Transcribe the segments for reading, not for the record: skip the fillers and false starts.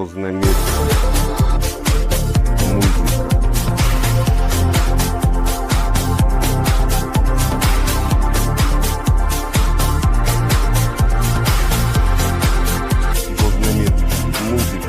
Вознемир. Музика. Вознемир. Музика.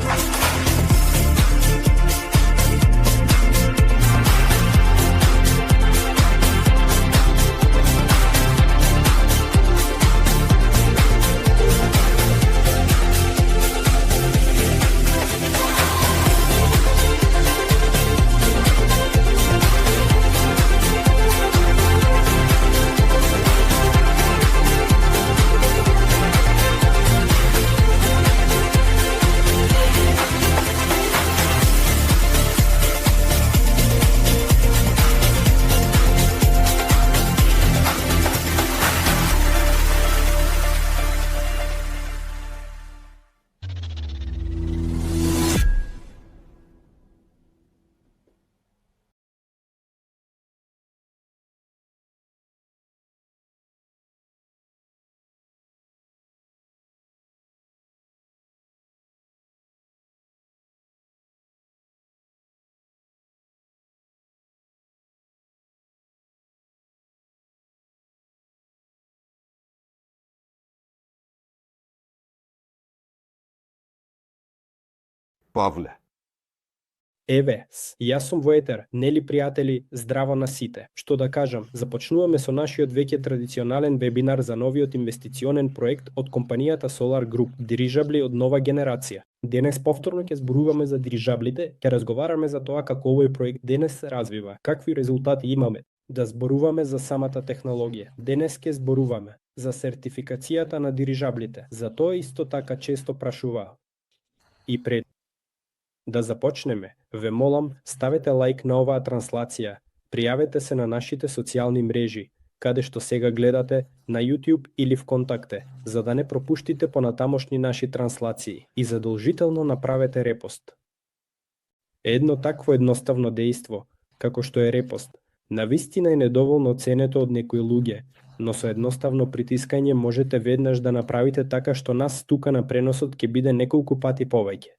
Павле. Еве, јас сум во етер, нели пријатели, здраво на сите. Што да кажам, започнуваме со нашиот веќе традиционален вебинар за новиот инвестиционен проект од компанијата Solar Group, дирижабли од нова генерација. Денес повторно ќе зборуваме за дирижаблите, ќе разговараме за тоа како овој проект денес се развива, какви резултати имаме, да зборуваме за самата технологија. Денес ќе зборуваме за сертификацијата на дирижаблите. За тоа исто така често прашуваа. И пред да започнеме, ве молам, ставете лайк на оваа транслација, пријавете се на нашите социјални мрежи, каде што сега гледате, на YouTube или ВКонтакте, за да не пропуштите понатамошни наши транслации и задолжително направете репост. Едно такво едноставно дејство, како што е репост, навистина е недоволно ценето од некои луѓе, но со едноставно притискање можете веднаш да направите така што нас тука на преносот ќе биде неколку пати повеќе.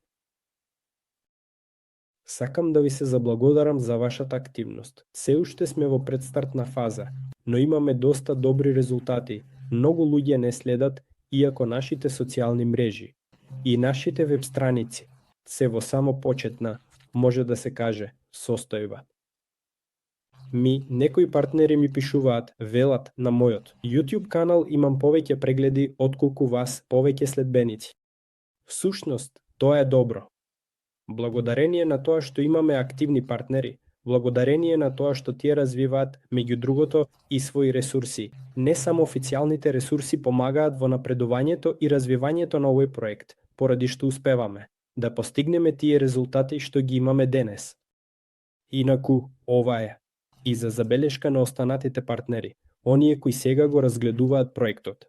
Сакам да ви се заблагодарам за вашата активност. Се уште сме во предстартна фаза, но имаме доста добри резултати. Многу луѓе не следат, иако нашите социјални мрежи и нашите веб страници се во само почетна, може да се каже, состојба. Некои партнери ми пишуваат, велат на мојот YouTube канал имам повеќе прегледи отколку вас, повеќе следбеници. Всушност, тоа е добро. Благодарение на тоа што имаме активни партнери, благодарение на тоа што тие развиваат, меѓу другото, и своји ресурси. Не само официјалните ресурси помагаат во напредувањето и развивањето на овој проект, поради што успеваме да постигнеме тие резултати што ги имаме денес. Инаку, ова е и за забелешка на останатите партнери, оние кои сега го разгледуваат проектот.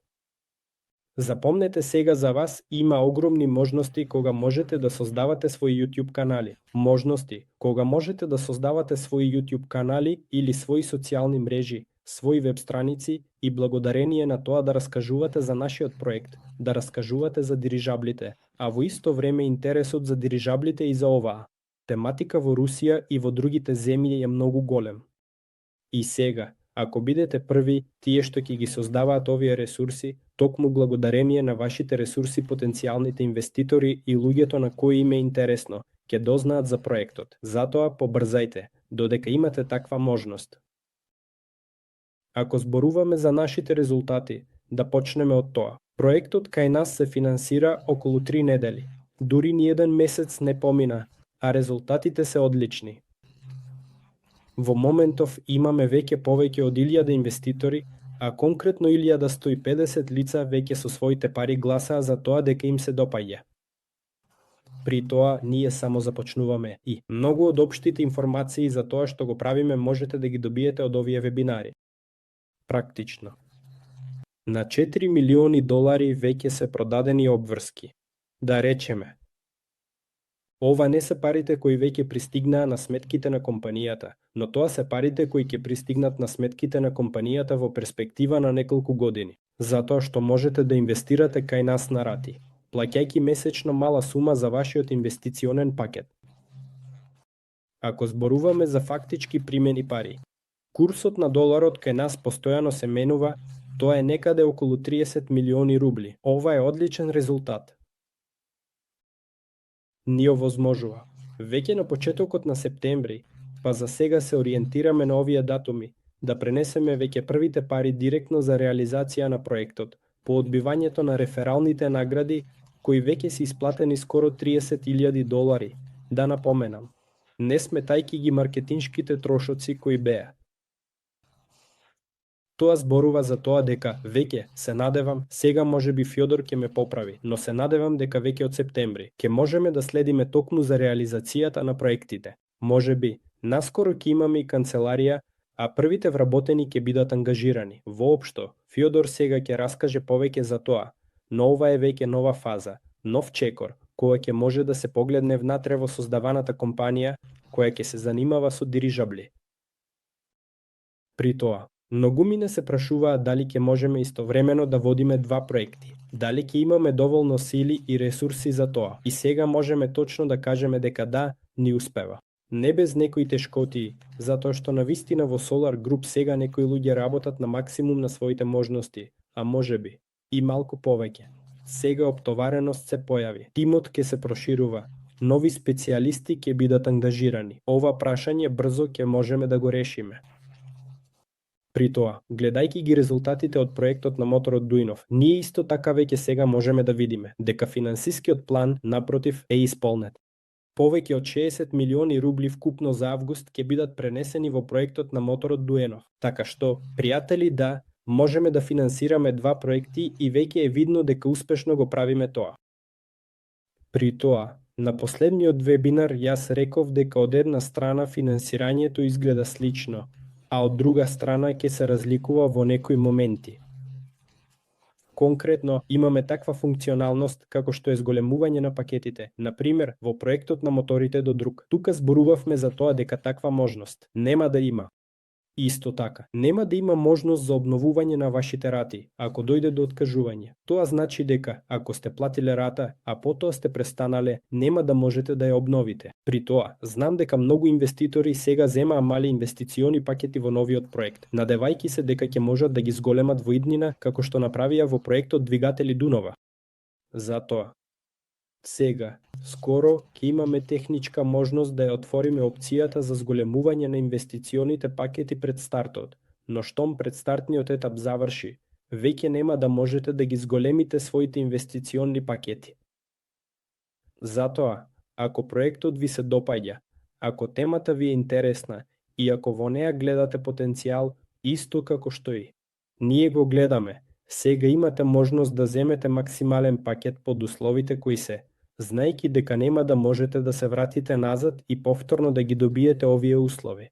Запомнете сега за вас има огромни можности кога можете да создавате своји YouTube канали. Можности кога можете да создавате своји YouTube канали или своји социјални мрежи, своји веб страници и благодарение на тоа да раскажувате за нашиот проект, да раскажувате за дирижаблите, а во исто време интересот за дирижаблите и за оваа тематика во Русија и во другите земји е многу голем. И сега, ако бидете први, тие што ќе ги создаваат овие ресурси, токму благодарение на вашите ресурси потенцијалните инвеститори и луѓето на кои им е интересно, ќе дознаат за проектот. Затоа побрзајте, додека имате таква можност. Ако зборуваме за нашите резултати, да почнеме од тоа. Проектот кај нас се финансира околу 3 недели. Дури ни еден месец не помина, а резултатите се одлични. Во моментов имаме веќе повеќе од 1000 инвеститори, а конкретно 1150 лица веќе со своите пари гласаа за тоа дека им се допаѓа. При тоа, ние само започнуваме и многу од општите информации за тоа што го правиме можете да ги добиете од овие вебинари. Практично. На 4 милиони долари веќе се продадени обврски. Да речеме, ова не се парите кои веќе пристигнаа на сметките на компанијата, но тоа се парите кои ќе пристигнат на сметките на компанијата во перспектива на неколку години, затоа што можете да инвестирате кај нас на рати. плаќајќи месечно мала сума за вашиот инвестиционен пакет. Ако зборуваме за фактички примени пари, курсот на доларот кај нас постојано се менува, тоа е некаде околу 30 милиони рубли. Ова е одличен резултат. Ни овозможува. Веќе на почетокот на септември, па за сега се ориентираме на овие датуми, да пренесеме веќе првите пари директно за реализација на проектот, по одбивањето на рефералните награди, кои веќе се исплатени скоро $30,000. Да напоменам, не сметајќи ги маркетиншките трошоци кои беа. Тоа зборува за тоа дека веќе, се надевам, сега можеби Фјодор ќе ме поправи, но се надевам дека веќе од септември ќе можеме да следиме токму за реализацијата на проектите. Можеби, наскоро ќе имаме и канцеларија, а првите вработени ќе бидат ангажирани. Воопшто, Фјодор сега ќе раскаже повеќе за тоа, но ова е веќе нова фаза, нов чекор, која ќе може да се погледне внатре во создаваната компанија, која ќе се занимава со дирижабли. При тоа, многумине се прашуваат дали ќе можеме истовремено да водиме два проекти, дали ќе имаме доволно сили и ресурси за тоа. И сега можеме точно да кажеме дека да, ни успева. Не без некои тешкотии, затоа што навистина во Solar Group сега некои луѓе работат на максимум на своите можности, а можеби и малку повеќе. Сега оптовареност се појави, тимот ќе се проширува, нови специјалисти ќе бидат ангажирани. Ова прашање брзо ќе можеме да го решиме. При тоа, гледајќи ги резултатите од проектот на моторот Дуинов, ние исто така веќе сега можеме да видиме дека финансискиот план, напротив, е исполнет. Повеќе од 60 милиони рубли вкупно за август ќе бидат пренесени во проектот на моторот Дуенов. Така што, пријатели, да, можеме да финансираме два проекти и веќе е видно дека успешно го правиме тоа. При тоа, на последниот вебинар јас реков дека од една страна финансирањето изгледа слично, а од друга страна ќе се разликува во некои моменти. Конкретно, имаме таква функционалност како што е зголемување на пакетите, например, во проектот на моторите до друг. Тука зборувавме за тоа дека таква можност нема да има. Исто така, нема да има можност за обновување на вашите рати, ако дојде до откажување. Тоа значи дека, ако сте платиле рата, а потоа сте престанале, нема да можете да ја обновите. При тоа, знам дека многу инвеститори сега земаа мали инвестициони пакети во новиот проект, надевајќи се дека ќе можат да ги зголемат во иднина како што направија во проектот Двигатели Дунова. Затоа, сега, скоро, ќе имаме техничка можност да ја отвориме опцијата за зголемување на инвестиционите пакети пред стартот, но штом предстартниот етап заврши, веќе нема да можете да ги зголемите своите инвестиционни пакети. Затоа, ако проектот ви се допаѓа, ако темата ви е интересна и ако во неа гледате потенцијал, исто како што и ние го гледаме, сега имате можност да земете максимален пакет под условите кои се, знаејќи дека нема да можете да се вратите назад и повторно да ги добиете овие услови.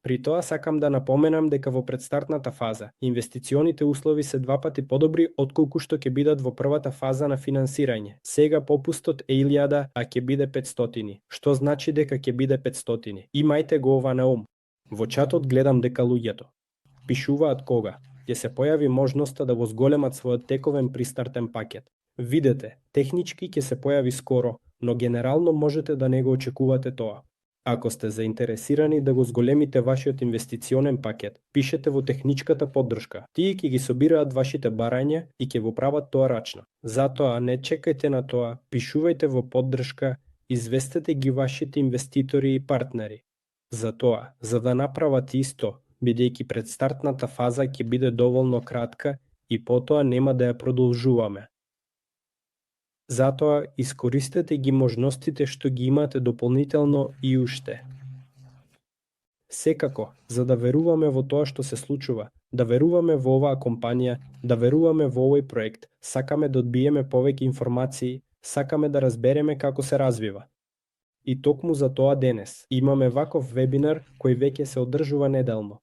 При тоа сакам да напоменам дека во предстартната фаза, инвестиционите услови се два пати подобри отколку што ќе бидат во првата фаза на финансирање. Сега попустот е 1000, а ќе биде 500, што значи дека ќе биде 500. Имајте го ова на ум. Во чатот гледам дека луѓето пишуваат кога ќе се појави можноста да го зголемат својот тековен пристартен пакет. Видете, технички ќе се појави скоро, но генерално можете да не го очекувате тоа. Ако сте заинтересирани да го зголемите вашиот инвестиционен пакет, пишете во техничката поддршка. Тие ќе ги собираат вашите барања и ќе го прават тоа рачно. Затоа не чекајте на тоа, пишувајте во поддршка, известете ги вашите инвеститори и партнери. Затоа, за да направат исто, бидејќи предстартната фаза ќе биде доволно кратка и потоа нема да ја продолжуваме. Затоа, искористете ги можностите што ги имате дополнително и уште. Секако, за да веруваме во тоа што се случува, да веруваме во оваа компанија, да веруваме во овој проект, сакаме да одбиеме повеќе информации, сакаме да разбереме како се развива. И токму за тоа денес имаме ваков вебинар кој веќе се одржува неделно.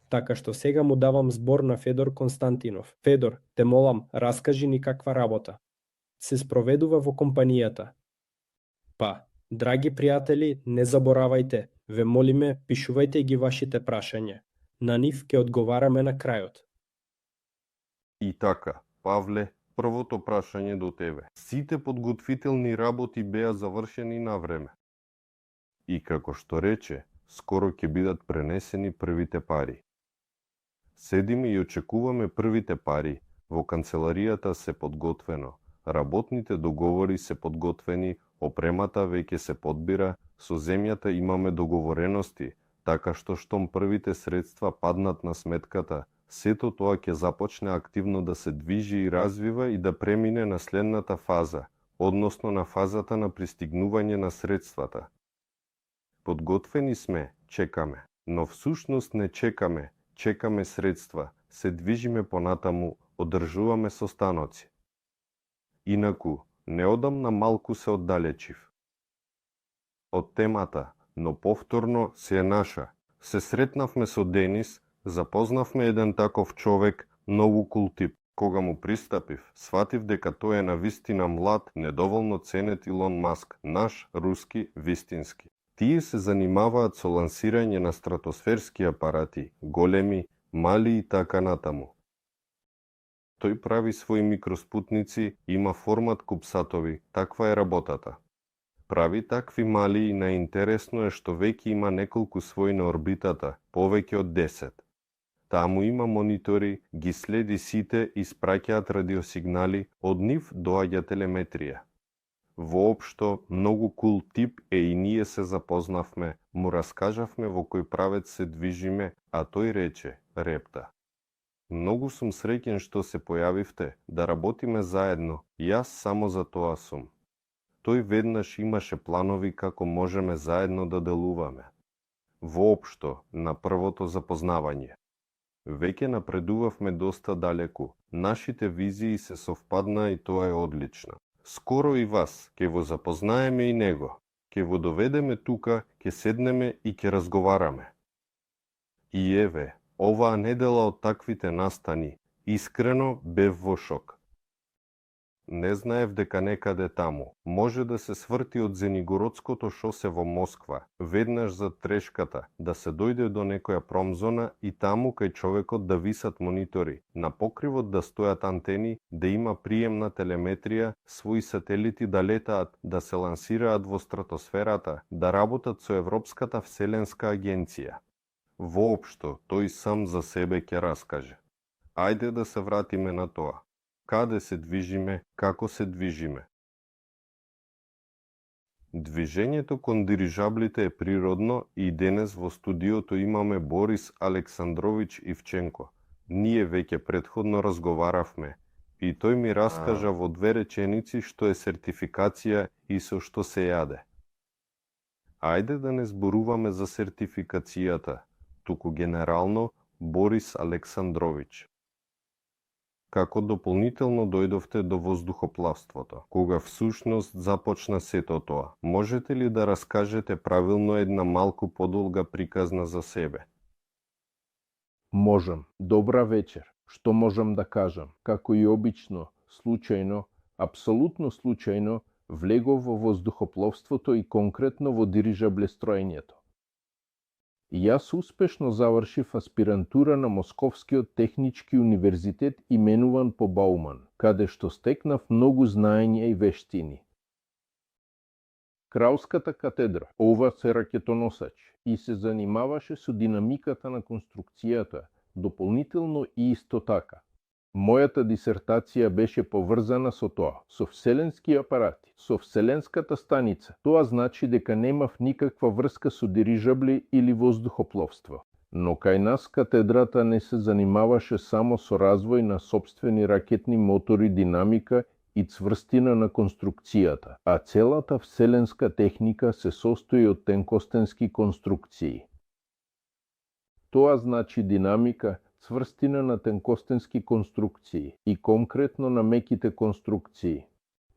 Така што сега му давам збор на Федор Константинов. Федор, те молам, раскажи ни каква работа се спроведува во компанијата. Па, драги пријатели, не заборавајте, ве молиме, пишувајте ги вашите прашања. На нив ќе одговараме на крајот. И така, Павле, првото прашање до тебе. Сите подготвителни работи беа завршени на време. И како што рече, скоро ќе бидат пренесени првите пари. Седиме и очекуваме првите пари. Во канцеларијата се подготвено. Работните договори се подготвени, опремата веќе се подбира, со земјата имаме договорености, така што штом првите средства паднат на сметката, сето тоа ќе започне активно да се движи и развива и да премине на следната фаза, односно на фазата на пристигнување на средствата. Подготвени сме, чекаме, но всушност не чекаме, чекаме средства, се движиме понатаму, одржуваме состаноци. Инаку, неодамна малку се оддалечив од темата, но повторно се е наша. Се сретнавме со Денис, запознавме еден таков човек, многу кул тип. Кога му пристапив, сватив дека тој е навистина млад, недоволно ценет Илон Маск, наш руски вистински. Тие се занимаваат со лансирање на стратосферски апарати, големи, мали и така натаму. Тој прави своји микроспутници, има формат купсатови, таква е работата. Прави такви мали и наинтересно е што веќе има неколку своји на орбитата, повеќе од 10. Таму има монитори, ги следи сите и спраќаат радиосигнали, од нив доаѓа телеметрија. Воопшто, многу кул тип е и ние се запознавме, му раскажавме во кој правец се движиме, а тој рече, репта. Многу сум среќен што се појавивте, да работиме заедно, јас само за тоа сум. Тој веднаш имаше планови како можеме заедно да делуваме. Воопшто, на првото запознавање. Веќе напредувавме доста далеку, нашите визии се совпадна и тоа е одлично. Скоро и вас, ќе го запознаеме и него, ќе го доведеме тука, ќе седнеме и ќе разговараме. И еве, оваа недела од таквите настани, искрено бев во шок. Не знаев дека некаде таму може да се сврти од Зенигородското шосе во Москва, веднаш за трешката, да се дојде до некоја промзона и таму кај човекот да висат монитори, на покривот да стојат антени, да има прием на телеметрија, своји сателити да летаат, да се лансираат во стратосферата, да работат со Европската вселенска агенција. Воопшто, тој сам за себе ќе раскаже. Ајде да се вратиме на тоа. Каде се движиме, како се движиме. Движењето кон дирижаблите е природно и денес во студиото имаме Борис Александрович Ивченко. Ние веќе претходно разговаравме и тој ми раскажа во 2 реченици што е сертификација и со што се јаде. Ајде да не зборуваме за сертификацијата, туку генерално Борис Александрович. Како дополнително дојдовте до воздухоплавството? Кога всушност започна сето тоа? Можете ли да раскажете правилно една малку подолга приказна за себе? Можам. Добра вечер. Што можам да кажам? Како и обично, случајно, апсолутно случајно, влегов во воздухопловството и конкретно во дирижаблестроењето. Јас успешно завршив аспирантура на Московскиот технички универзитет именуван по Бауман, каде што стекнав многу знаења и вештини. Кралската катедра, ова се ракетоносач, и се занимаваше со динамиката на конструкцијата, дополнително и исто така. Мојата дисертација беше поврзана со тоа, со вселенски апарати, со вселенската станица. Тоа значи дека немав никаква врска со дирижабли или воздухопловство. Но кај нас катедрата не се занимаваше само со развој на сопствени ракетни мотори, динамика и цврстина на конструкцијата, а целата вселенска техника се состои од тенкостенски конструкции. Тоа значи динамика, цврстина на тенкостенски конструкции и конкретно на меките конструкции,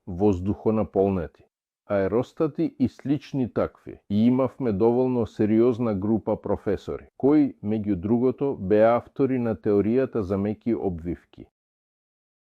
воздухонаполнети, аеростати и слични такви. И имавме доволно сериозна група професори, кои, меѓу другото, беа автори на теоријата за меки обвивки.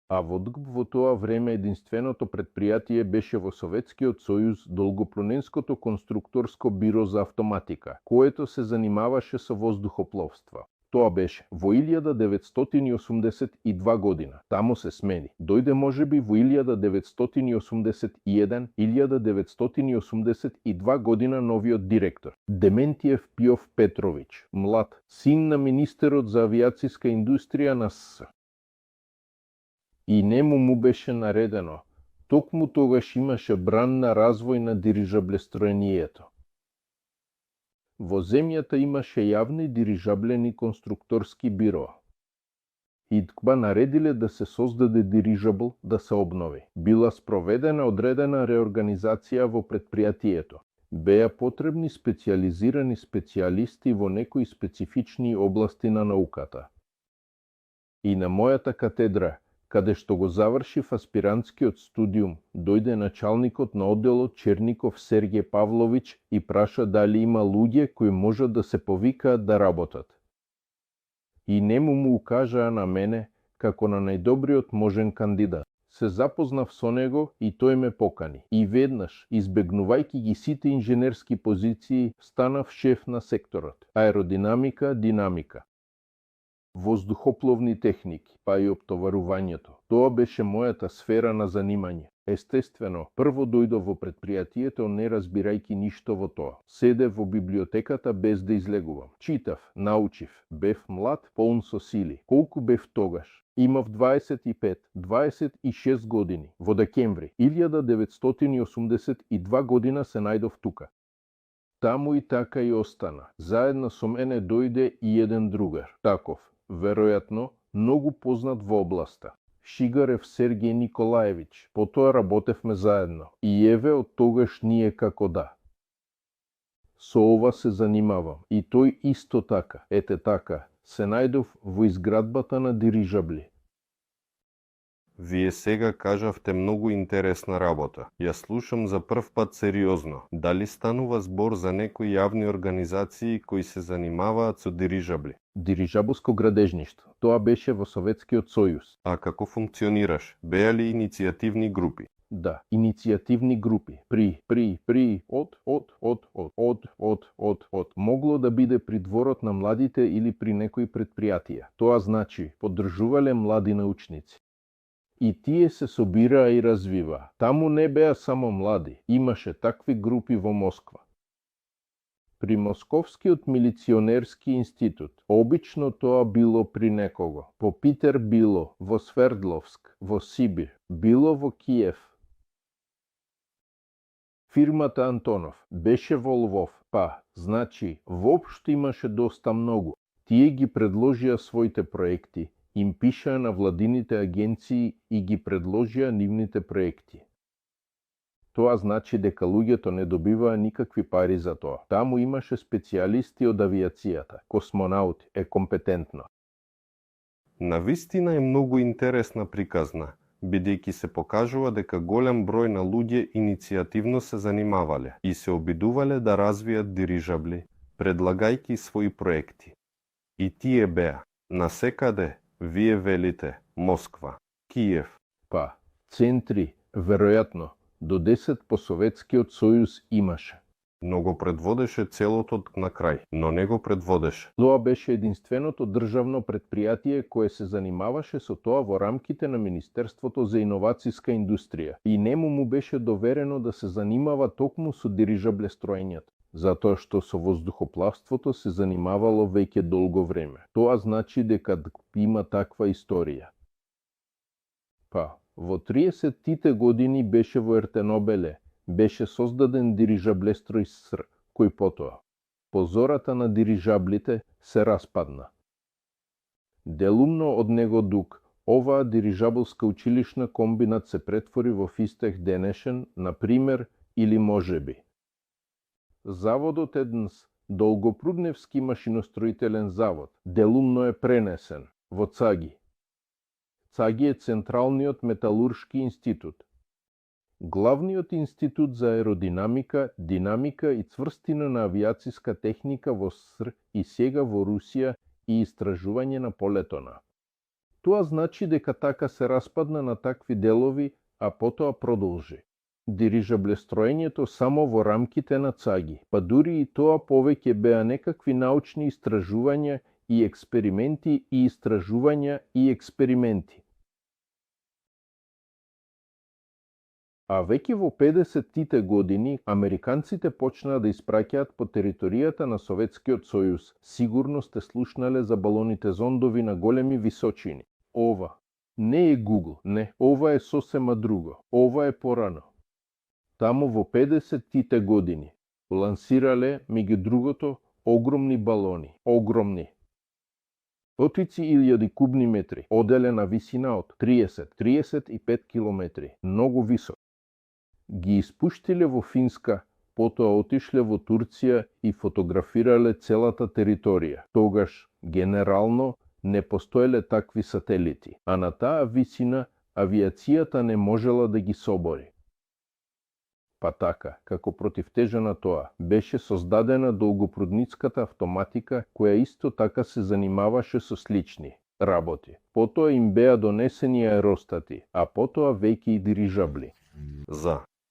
А во тоа време единственото предпријатие беше во Советскиот сојуз Долгопланинското конструкторско биро за автоматика, което се занимаваше со воздухопловство. Тоа беше во 1982 година. Таму се смени. Дојде можеби во 1981, 1982 година новиот директор. Дементиев Пиов Петрович, млад, син на министерот за авиацијска индустрија на СС. И нему му беше наредено. Токму тогаш имаше бран на развој на дирижаблестроението. Во земјата имаше јавни дирижаблени конструкторски бироа. И ткба наредиле да се создаде дирижабл да се обнови. Била спроведена одредена реорганизација во предпријатието. Беа потребни специјализирани специјалисти во некои специфични области на науката. И на мојата катедра, каде што го завршив аспирантскиот студиум, дојде началникот на одделот Черников Сергеј Павлович и праша дали има луѓе кои можат да се повикаат да работат. И нему му укажаа на мене како на најдобриот можен кандидат. Се запознав со него и тој ме покани. И веднаш, избегнувајќи ги сите инженерски позиции, станав шеф на секторот. Аеродинамика, динамика. Воздухопловни техники, па и оптоварувањето. Тоа беше мојата сфера на занимање. Естествено, прво дојдов во предпријатието не разбирајќи ништо во тоа. Седев во библиотеката без да излегувам. Читав, научив, бев млад, полн со сили. Колку бев тогаш? Имав 25-26 години. Во декември 1982 година се најдов тука. Таму и така и остана. Заедно со мене дојде и еден другар. Таков, веројатно, многу познат во областа. Шигарев Сергеј Николаевич. Потоа работевме заедно. И еве од тогаш ние како да. Со ова се занимавам. И тој исто така. Ете така. Се најдов во изградбата на дирижабли. Вие сега кажавте многу интересна работа. Ја слушам за прв пат сериозно. Дали станува збор за некои јавни организации кои се занимаваат со дирижабли? Дирижаблско градежништво. Тоа беше во Советскиот сојуз. А како функционираш? Беа ли иницијативни групи? Да, иницијативни групи. Од. Могло да биде при дворот на младите или при некои предпријатија. Тоа значи, поддржувале млади научници. И тие се собираа и развиваа. Таму не беа само млади, имаше такви групи во Москва. При Московскиот милиционерски институт, обично тоа било при некого. По Питер било, во Свердловск, во Сибир, било во Киев. Фирмата Антонов беше во Лвов, па, значи, воопшто имаше доста многу. Тие ги предложија своите проекти, им пишаа на владините агенции и ги предложија нивните проекти. Тоа значи дека луѓето не добиваа никакви пари за тоа. Таму имаше специјалисти од авиацијата, космонаути, компетентно. Навистина е многу интересна приказна, бидејќи се покажува дека голем број на луѓе иницијативно се занимавале и се обидувале да развијат дирижабли, предлагајќи своји проекти. И тие беа насекаде. Вие велите Москва, Киев. Па, центри, веројатно, до 10 по Советскиот сојуз имаше. Но го предводеше целото на крај, но не го предводеше. Тоа беше единственото државно предпријатие кое се занимаваше со тоа во рамките на Министерството за иновацијска индустрија и нему му беше доверено да се занимава токму со дирижаблестроењето, затоа што со воздухоплавството се занимавало веќе долго време. Тоа значи дека има таква историја. Па, во 30-тите години беше во Ертенобеле, беше создаден дирижаблестрој СР, кој потоа, по зората на дирижаблите, се распадна. Делумно од него дук, оваа дирижаблска училишна комбинат се претвори во фистех денешен, на пример, или можеби. Заводот еднс, Долгопрудневски машиностроителен завод, делумно е пренесен во Цаги. Цаги е Централниот металуршки институт. Главниот институт за аеродинамика, динамика и цврстина на авиацијска техника во СР и сега во Русија и истражување на полетона. Тоа значи дека така се распадна на такви делови, а потоа продолжи. Дирижаблестроењето само во рамките на Цаги, па дури и тоа повеќе беа некакви научни истражувања и експерименти и истражувања и експерименти. А веќе во 50-тите години американците почнаа да испраќаат по територијата на Советскиот сојуз. Сигурно сте слушнале за балоните зондови на големи височини. Ова не е Google, не, ова е сосема друго. Ова е порано. Таму во 50-тите години лансирале, меѓу другото, огромни балони. Огромни. Стотици илјади кубни метри, оделена висина од 30-35 километри. Многу висок. Ги испуштиле во Финска, потоа отишле во Турција и фотографирале целата територија. Тогаш, генерално, не постоеле такви сателити, а на таа висина авиацијата не можела да ги собори. Па така, како противтежа на тоа, беше создадена долгопрудницката автоматика, која исто така се занимаваше со слични работи. Потоа им беа донесени аеростати, а потоа веќе и дирижабли.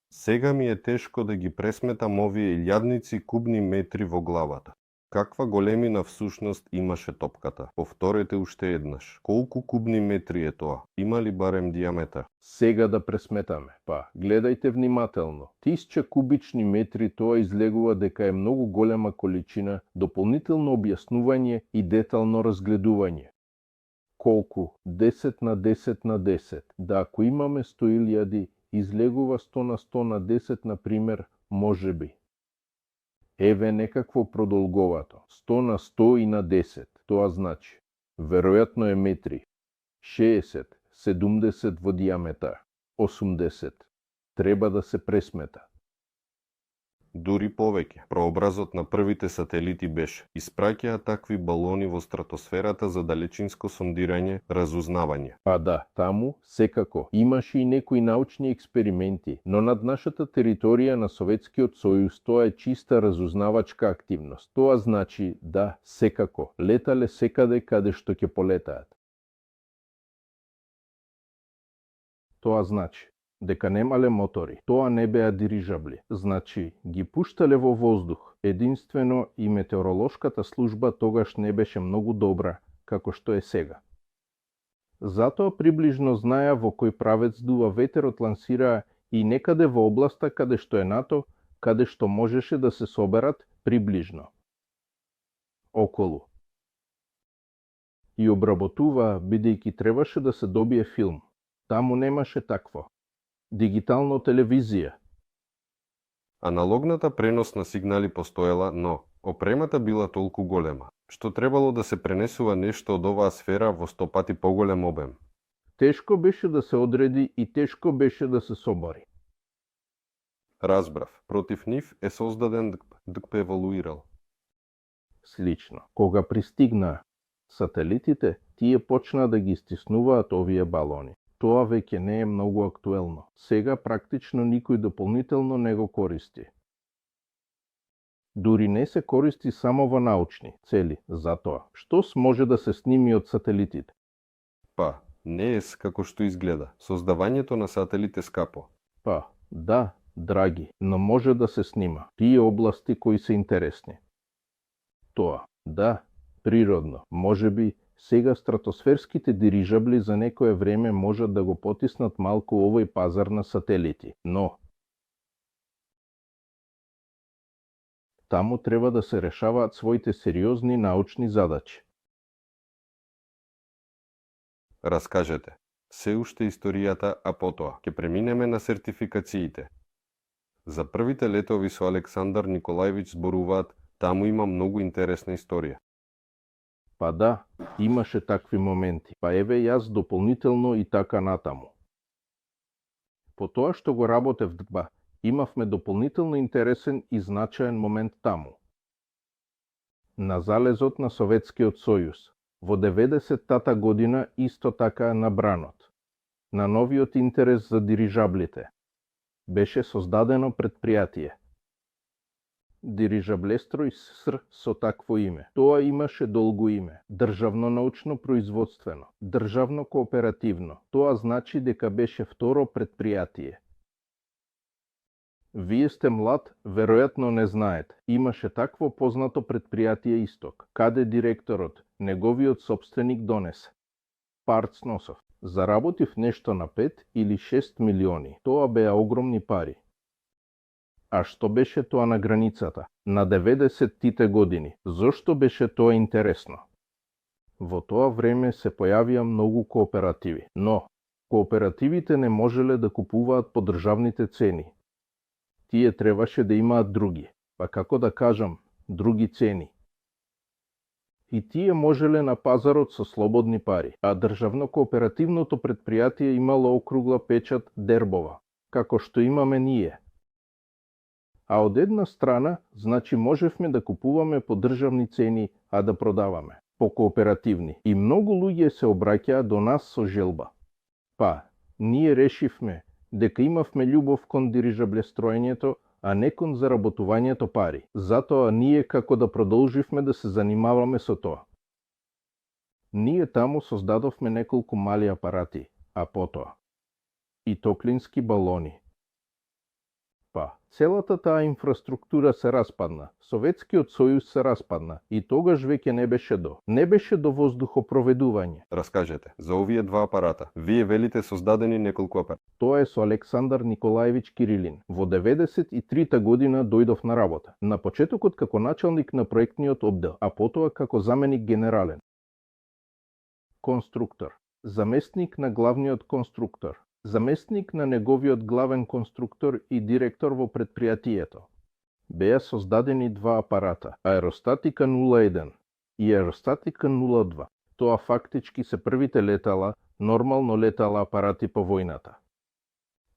Сега ми е тешко да ги пресметам овие илјадници кубни метри во главата. Каква големина всушност имаше топката? Повторете уште еднаш. Колку кубни метри е тоа? Има ли барем диаметар? Сега да пресметаме. Па, гледајте внимателно. 1000 кубични метри тоа излегува дека е многу голема количина, дополнително објаснување и детално разгледување. Колку? 10 на 10 на 10. Да, ако имаме 100.000, излегува 100 на 100 на 10, например, може би. Еве некакво продолговато. 100 на 100 и на 10. Тоа значи, веројатно е метри. 60, 70 во диаметар. 80. Треба да се пресмета. Дури повеќе. Прообразот на првите сателити беше: испраќаа такви балони во стратосферата за далечинско сондирање, разузнавање. Па да, таму секако имаше и некои научни експерименти, но над нашата територија на Советскиот сојуз тоа е чиста разузнавачка активност. Тоа значи да, секако летале секаде каде што ќе полетаат. Тоа значи дека немале мотори, тоа не беа дирижабли, значи ги пуштале во воздух. Единствено и метеоролошката служба тогаш не беше многу добра, како што е сега. Затоа приближно знаеа во кој правец дува ветерот, лансираа и некаде во областа каде што е НАТО, каде што можеше да се соберат приближно околу. И обработуваа, бидејќи требаше да се добие филм. Таму немаше такво. Дигитално телевизија. Аналогната преносна сигнали постоела, но опремата била толку голема, што требало да се пренесува нешто од оваа сфера во 100 пати поголем обем. Тешко беше да се одреди и тешко беше да се собори. Разбрав, против нив е создаден ДКП еволуирал. Слично. Кога пристигнаа сателитите, тие почнаа да ги стиснуваат овие балони. Тоа веќе не е многу актуелно. Сега практично никој дополнително не го користи. Дури не се користи само во научни цели, затоа што може да се сними од сателитите? Па, не е како што изгледа. Создавањето на сателит е скапо. Па, да, драги, но може да се снима. Тие области кои се интересни. Тоа, да, природно, може би. Сега стратосферските дирижабли за некое време можат да го потиснат малку овој пазар на сателити, но таму треба да се решаваат своите сериозни научни задачи. Раскажете. Се уште историјата, а потоа ќе преминеме на сертификациите. За првите летови со Александар Николаевич зборуваат, таму има многу интересна историја. Па да, имаше такви моменти. Па еве јас дополнително и така натаму. По тоа што го работев ДКБ, имавме дополнително интересен и значаен момент таму. На залезот на Советскиот сојуз, во 90-тата година исто така на бранот, на новиот интерес за дирижаблите, беше создадено предпријатие. Дирижаблестрој СССР со такво име. Тоа имаше долго име. Државно научно производствено, државно кооперативно. Тоа значи дека беше второ предпријатие. Вие сте млад, вероятно не знаете. Имаше такво познато предприятие Исток, каде директорот, неговиот собственик донесе. Парцносов. Заработив нешто на 5 или 6 милиони. Тоа беа огромни пари. А што беше тоа на границата? На 90-тите години. Зошто беше тоа интересно? Во тоа време се појавија многу кооперативи, но кооперативите не можеле да купуваат по државните цени. Тие требаше да имаат други, па како да кажам, други цени. И тие можеле на пазарот со слободни пари, а државно-кооперативното предпријатие имало округла печат Дербова, како што имаме ние. А од една страна, значи можевме да купуваме по државни цени, а да продаваме по кооперативни. И многу луѓе се обраќаа до нас со желба. Па, ние решивме дека имавме љубов кон дирижаблестроењето, а не кон заработувањето пари. Затоа ние како да продолживме да се занимаваме со тоа. Ние таму создадовме неколку мали апарати, а потоа и топлински балони. Па, целата таа инфраструктура се распадна, Советскиот сојуз се распадна и тогаш веќе не беше до воздухопроведување. Раскажете, за овие два апарата, вие велите создадени неколку апарати. Тоа е со Александар Николаевич Кирилин. Во 93-та година дојдов на работа. На почетокот како началник на проектниот оддел, а потоа како заменик генерален. Конструктор. Заместник на главниот конструктор. Заместник на неговиот главен конструктор и директор во предпријатието. Беа создадени два апарата, Аеростатика 01 и Аеростатика 02. Тоа фактички се првите летала, нормално летала апарати по војната.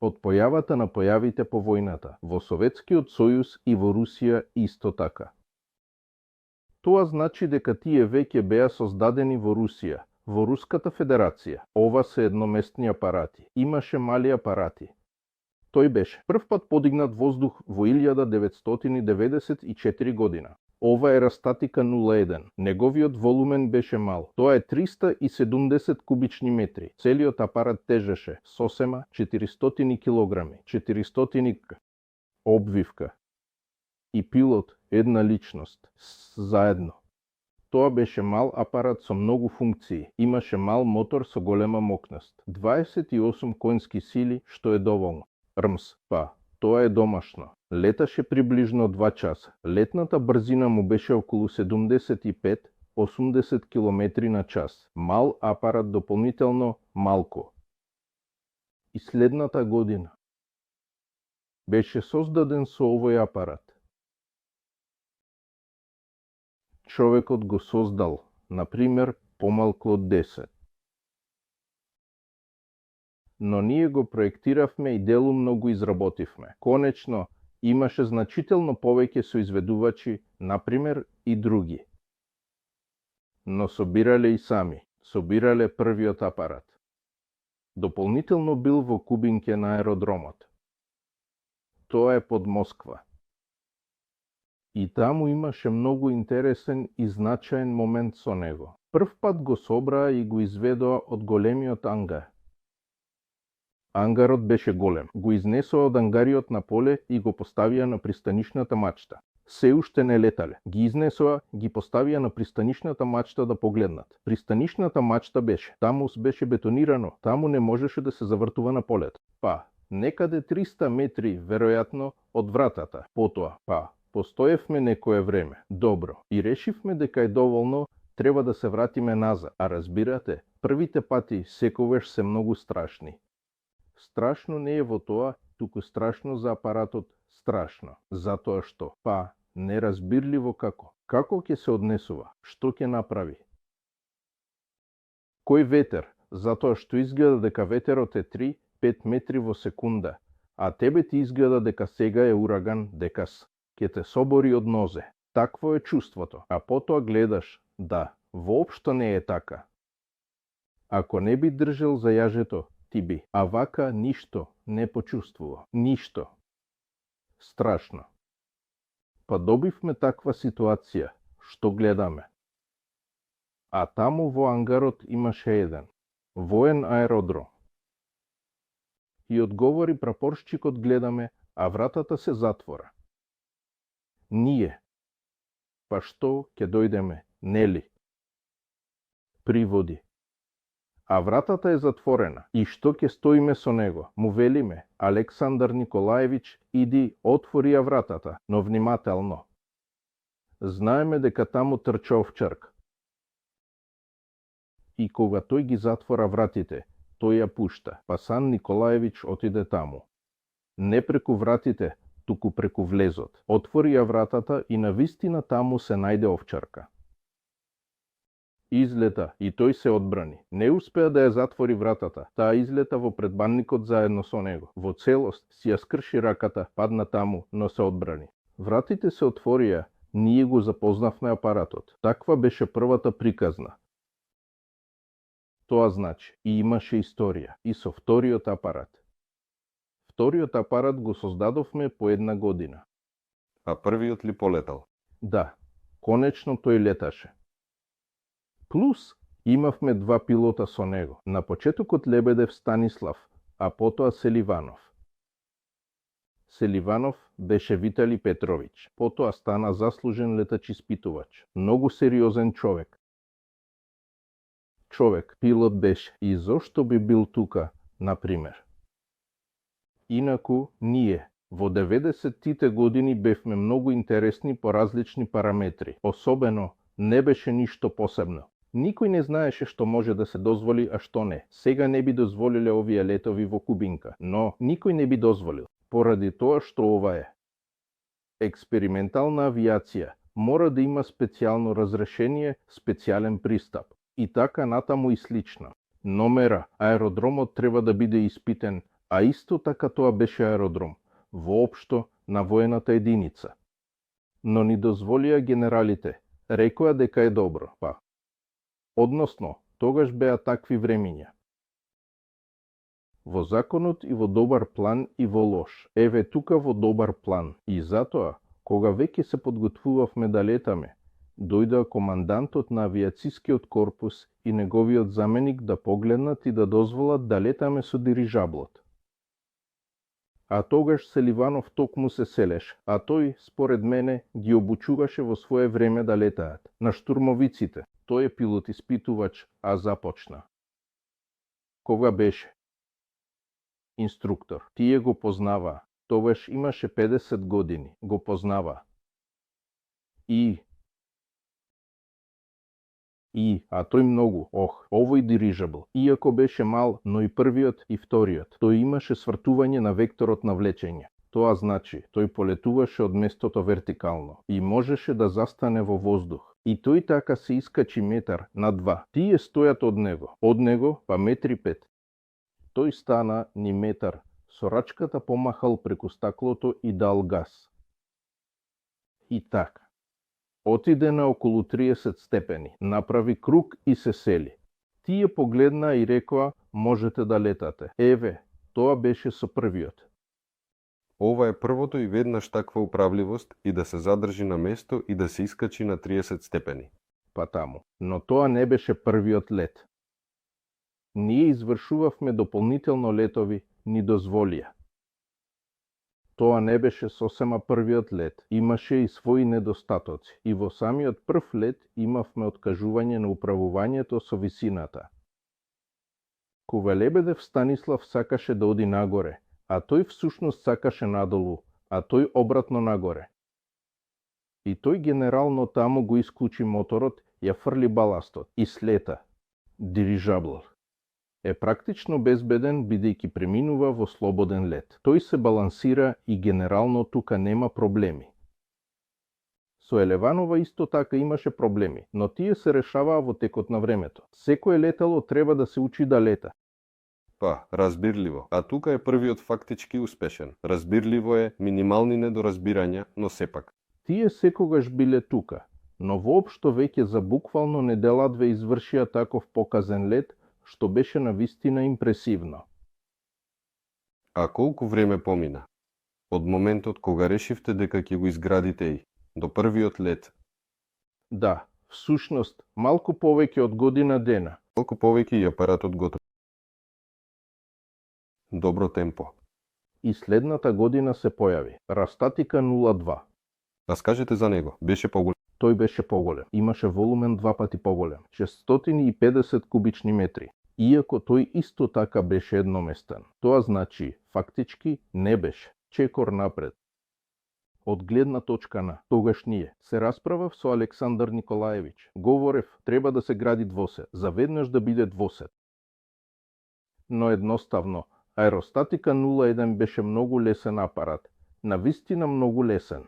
Од појавата на појавите по војната, во Советскиот сојуз и во Русија исто така. Тоа значи дека тие веќе беа создадени во Русија, во Руската Федерација. Ова се едноместни апарати. Имаше мали апарати. Тој беше прв пат подигнат воздух во 1994 година. Ова е Аеростатика 01. Неговиот волумен беше мал. Тоа е 370 кубични метри. Целиот апарат тежеше сосема 400 килограми, 400 обвивка и пилот една личност заедно. Тоа беше мал апарат со многу функции. Имаше мал мотор со голема мокност. 28 конски сили, што е доволно. РМС, па, тоа е домашно. Леташе приближно 2 часа. Летната брзина му беше околу 75-80 км на час. Мал апарат дополнително малко. И следната година беше создаден со овој апарат. Човекот го создал, например, помалку од 10. Но ние го проектиравме и делумно го изработивме. Конечно, имаше значително повеќе соизведувачи, например, и други. Но собирале и сами. Собирале првиот апарат. Дополнително бил во Кубинке на аеродромот. Тоа е под Москва. И таму имаше многу интересен и значаен момент со него. Прв пат го собраа и го изведоа од големиот ангар. Ангарот беше голем. Го изнесоа од ангариот на поле и го поставија на пристанишната мачта. Се уште не летале. Ги изнесоа, ги поставија на пристанишната мачта да погледнат. Пристанишната мачта беше. Таму беше бетонирано. Таму не можеше да се завртува на полет. Па, некаде 300 метри, веројатно, од вратата. Потоа, постоевме некое време. Добро. И решивме дека е доволно, треба да се вратиме назад. А разбирате, првите пати секогаш се многу страшни. Страшно не е во тоа, туку страшно за апаратот, страшно. Затоа што, неразбирливо како. Како ќе се однесува? Што ќе направи? Кој ветер? Затоа што изгледа дека ветерот е 3-5 метри во секунда, а тебе ти изгледа дека сега е ураган, дека ќе те собори од нозе. Такво е чувството, а потоа гледаш, да, воопшто не е така. Ако не би држел за јажето, ти би, а вака ништо не почувствува, ништо. Страшно. Па добивме таква ситуација, што гледаме. А таму во ангарот имаше еден, воен аеродром. И одговори прапоршчикот гледаме, а вратата се затвора. Ние. Па што ќе дојдеме, нели? Приводи. А вратата е затворена. И што ќе стоиме со него? Му велиме, Александар Николаевич, иди, отвори ја вратата, но внимателно. Знаеме дека таму трча овчарка. И кога тој ги затвора вратите, тој ја пушта, па Сан Николаевич отиде таму. Не преку вратите, туку преку влезот. Отвори ја вратата и навистина таму се најде овчарка. Излета и тој се одбрани. Не успеа да ја затвори вратата. Таа излета во предбанникот заедно со него. Во целост си ја скрши раката, падна таму, но се одбрани. Вратите се отворија, ние го запознавме апаратот. Таква беше првата приказна. Тоа значи, и имаше историја и со вториот апарат. Вториот апарат го создадовме по 1 година. А првиот ли полетал? Да, конечно тој леташе. Плюс, имавме 2 пилота со него. На почетокот Лебедев Станислав, а потоа Селиванов. Селиванов беше Витали Петрович. Потоа стана заслужен летач-испитувач. Многу сериозен човек. Човек, пилот беше. И зошто би бил тука, например? Инаку, ние, во 90-тите години бевме многу интересни по различни параметри. Особено, не беше ништо посебно. Никој не знаеше што може да се дозволи, а што не. Сега не би дозволиле овие летови во Кубинка, но никој не би дозволил, поради тоа што ова е експериментална авиација, мора да има специјално разрешение, специјален пристап. И така натаму и слично. Номера, аеродромот треба да биде испитен, а исто така тоа беше аеродром, воопшто на воената единица. Но ни дозволија генералите, рекоа дека е добро, па. Односно, тогаш беа такви времиња. Во законот и во добар план и во лош. Еве тука во добар план. И затоа, кога веќе се подготвувавме да летаме, дојдоа командантот на авиацискиот корпус и неговиот заменик да погледнат и да дозволат да летаме со дирижаблот. А тогаш Селиванов токму се селеш, а тој, според мене, ги обучуваше во свое време да летаат. На штурмовиците. Тој е пилот-испитувач, а започна. Кога беше? Инструктор. Тие го познава. Тогаш имаше 50 години. Го познава. А тој многу, овој дирижабл, иако беше мал, но и првиот и вториот, тој имаше свртување на векторот на влечење. Тоа значи, тој полетуваше од местото вертикално и можеше да застане во воздух. И тој така се искачи метар на 2. Тие стојат од него па метри 5. Тој стана ни метар, со рачката помахал преку стаклото и дал газ. И така. Отиде на околу 30 степени, направи круг и се сели. Тие погледна и рекоа, можете да летате. Еве, тоа беше со првиот. Ова е првото и веднаш таква управливост и да се задржи на место и да се искачи на 30 степени. Па таму. Но тоа не беше првиот лет. Ние извршувавме дополнително летови, ни дозволија. Тоа не беше сосема првиот лет, имаше и своји недостатоци. И во самиот прв лет имавме откажување на управувањето со висината. Кога Лебедев Станислав сакаше да оди нагоре, а тој всушност сакаше надолу, а тој обратно нагоре. И тој генерално таму го исклучи моторот, ја фрли баластот и слета. Дирижаблот е практично безбеден, бидејќи преминува во слободен лет. Тој се балансира и генерално тука нема проблеми. Со Елеванова исто така имаше проблеми, но тие се решаваа во текот на времето. Секое летало треба да се учи да лета. Па, разбирливо. А тука е првиот фактички успешен. Разбирливо е, минимални недоразбирања, но сепак. Тие секогаш биле тука, но воопшто веќе за буквално недела-две извршија таков показен лет, што беше навистина импресивно. А колку време помина? Од моментот кога решивте дека ќе го изградите и до првиот лет? Да, всушност, малку повеќе од година дена. Колку повеќе и апаратот готов. Добро темпо. и следната година се појави Растатика 02. Раскажете за него. Беше поголем. Тој беше поголем. Имаше волумен 2 пати поголем, 650 кубични метри. Иако тој исто така беше едноместен. Тоа значи, фактички, не беше. Чекор напред. Од гледна точка на тогаш ние се расправав со Александар Николаевич. Говорев, треба да се гради двосет, заведнаш да биде двосет. Но едноставно, Аеростатика 01 беше многу лесен апарат, навистина многу лесен.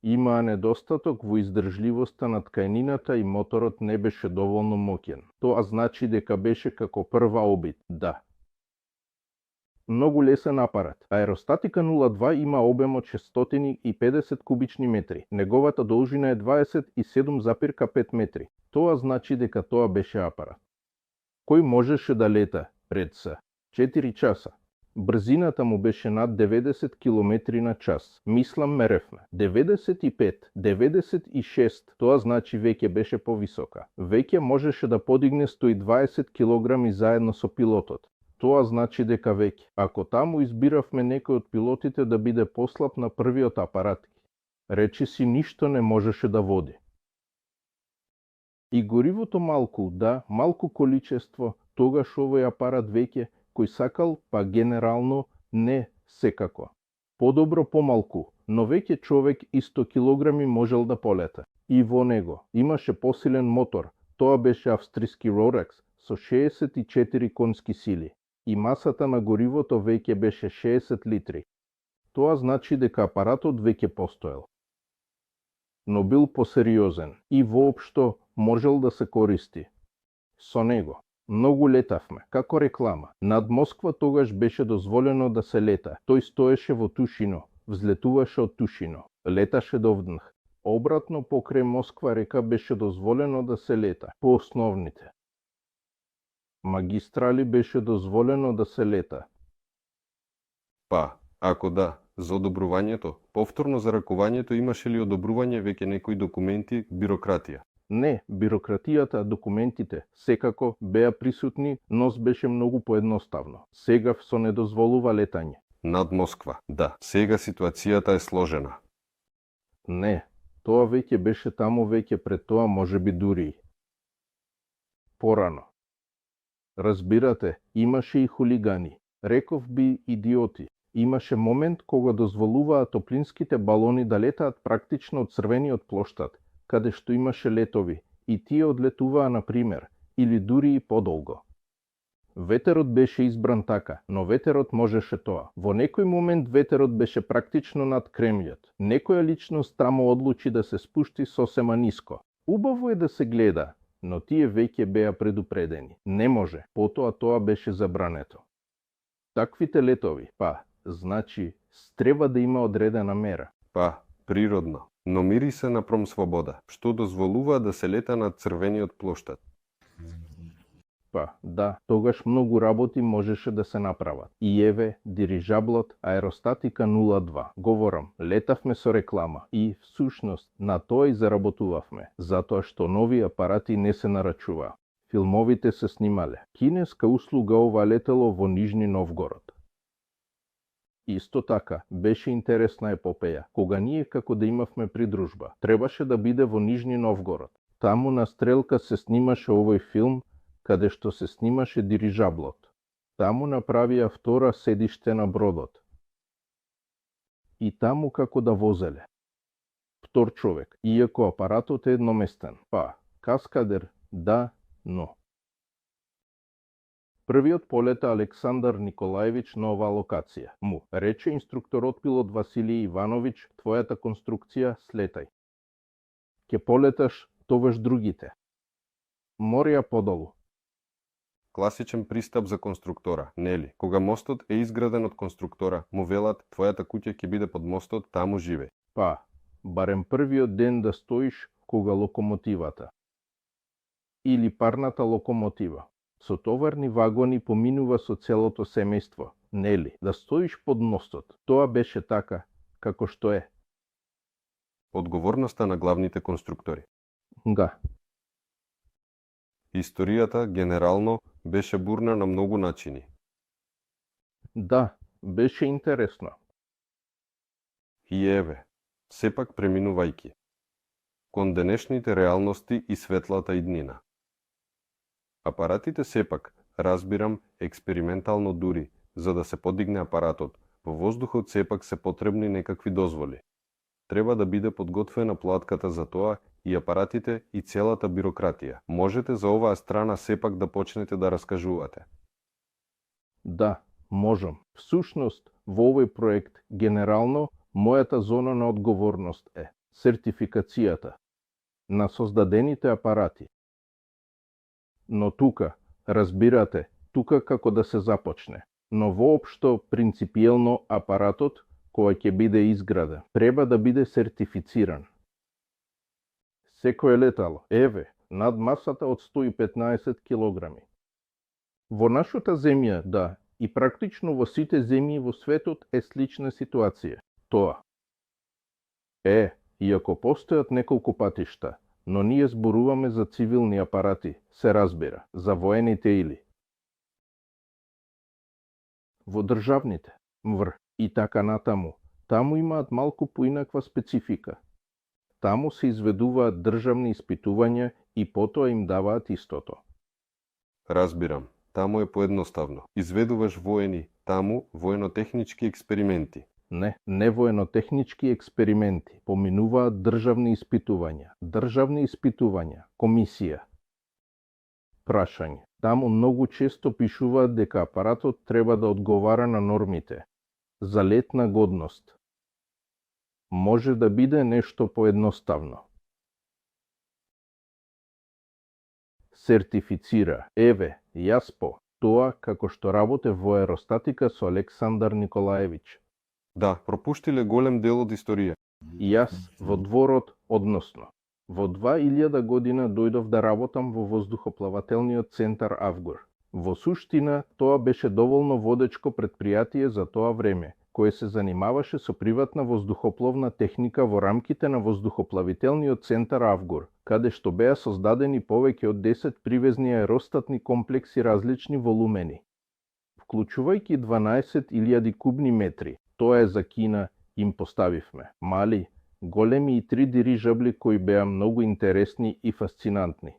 Имаа недостаток во издржливоста на ткајнината и моторот не беше доволно моќен. Тоа значи дека беше како прва обид, да. Многу лесен апарат. Аеростатика 02 има обем од 650 кубични метри. Неговата должина е 27,5 метри. Тоа значи дека тоа беше апарат кој можеше да лета пред се 4 часа. Брзината му беше над 90 км на час. Мислам меревме. 95, 96, тоа значи веќе беше повисока. Веќе можеше да подигне 120 кг заедно со пилотот. Тоа значи дека веќе, ако таму избиравме некој од пилотите да биде послаб на првиот апарат, речиси ништо не можеше да води. И горивото малку, да, малку количество, тогаш овој апарат веќе, кој сакал, па генерално не секако. Подобро помалку, но веќе човек и 100 килограми можел да полета. И во него имаше посилен мотор, тоа беше австријски Rotax со 64 конски сили. И масата на горивото веќе беше 60 литри. Тоа значи дека апаратот веќе постоел. Но бил посериозен и воопшто можел да се користи. Со него многу летавме, како реклама. Над Москва тогаш беше дозволено да се лета. Тој стоеше во Тушино, взлетуваше од Тушино, леташе до Вднх. Обратно покрај Москва река беше дозволено да се лета по основните магистрали беше дозволено да се лета. Па, ако да, за одобрувањето, повторно за ракувањето имаше ли одобрување веќе некои документи, бирократија? Не, бирократијата, документите, секако беа присутни, но беше многу поедноставно. Сега со не дозволува летање. Над Москва, да. Сега ситуацијата е сложена. Не, тоа веќе беше таму веќе пред тоа можеби дури. Порано. Разбирате, имаше и хулигани. Реков би идиоти. Имаше момент кога дозволуваа топлинските балони да летаат практично од црвениот плоштад, каде што имаше летови, и тие одлетуваа на пример, или дури и подолго. Ветерот беше избран така, но ветерот можеше тоа. Во некој момент ветерот беше практично над Кремљот. Некоја личност таму одлучи да се спушти сосема ниско. Убаво е да се гледа, но тие веќе беа предупредени. Не може, потоа тоа беше забрането. Таквите летови, па, значи, треба да има одредена мера. Па, природно. Но мири се на промслобода, што дозволува да се лета над црвениот плоштад. Па, да, тогаш многу работи можеше да се направат. И еве, дирижаблот Аеростатика 02. Говорам, летавме со реклама и, всушност, на тоа и заработувавме, затоа што нови апарати не се нарачуваа. Филмовите се снимале. Кинеска услуга ова летело во Нижни Новгород. Исто така, беше интересна епопеја, кога ние како да имавме придружба. Требаше да биде во Нижни Новгород. Таму на стрелка се снимаше овој филм, каде што се снимаше дирижаблот. Таму направија втора седиште на бродот. И таму како да возеле. Втор човек, иако апаратот е едноместен. Па, каскадер, да, но. Првиот полета Александар Николаевич на оваа локација. Му рече инструкторот пилот Василий Иванович, твојата конструкција слетај. Ке полеташ товаш другите. Морија подолу. Класичен пристап за конструктора, нели? Кога мостот е изграден од конструктора, му велат твојата куќа ќе биде под мостот, таму живеј. Па, барем првиот ден да стоиш кога локомотивата. Или парната локомотива. Со товарни вагони поминува со целото семејство, нели? Да стоиш под мостот. Тоа беше така, како што е. Одговорноста на главните конструктори. Да. Историјата, генерално, беше бурна на многу начини. Да, беше интересно. И еве, сепак преминувајќи кон денешните реалности и светлата иднина. Апаратите сепак, разбирам, експериментално дури, за да се подигне апаратот, во воздухот сепак се потребни некакви дозволи. Треба да биде подготвена платката за тоа и апаратите и целата бирократија. Можете за оваа страна сепак да почнете да раскажувате. Да, можам. Всушност, во овој проект, генерално, мојата зона на одговорност е сертификацијата на создадените апарати. Но тука, разбирате, тука како да се започне. Но воопшто, принципиелно, апаратот, кој ќе биде изграден, треба да биде сертифициран. Секое летало, еве, над масата од 115 килограми. Во нашата земја, да, и практично во сите земји во светот е слична ситуација. Тоа. Иако постојат неколку патишта, но ние зборуваме за цивилни апарати, се разбира, за воените или. Во државните, и така натаму, таму имаат малку поинаква специфика. Таму се изведуваат државни испитувања и потоа им даваат истото. Разбирам, таму е поедноставно. Изведуваш воени, таму военотехнички експерименти. Не военотехнички експерименти, поминуваат државни испитувања, комисија. Прашање. Таму многу често пишуваат дека апаратот треба да одговара на нормите за летна годност. Може да биде нешто поедноставно. Сертифицира. Еве, јас тоа како што работе во аеростатика со Александар Николаевич. Да, пропуштиле голем дел од историја. Јас во дворот, односно, во 2000 година дојдов да работам во воздухоплавателниот центар Авгур. Во суштина, тоа беше доволно водечко претпријатие за тоа време, кое се занимаваше со приватна воздухопловна техника во рамките на воздухоплавителниот центар Авгур, каде што беа создадени повеќе од 10 привезни аеростатни комплекси различни волумени, вклучувајќи 12.000 кубни метри. Тоа е за Кина, им поставивме мали, големи и 3 дирижабли кои беа многу интересни и фасцинантни.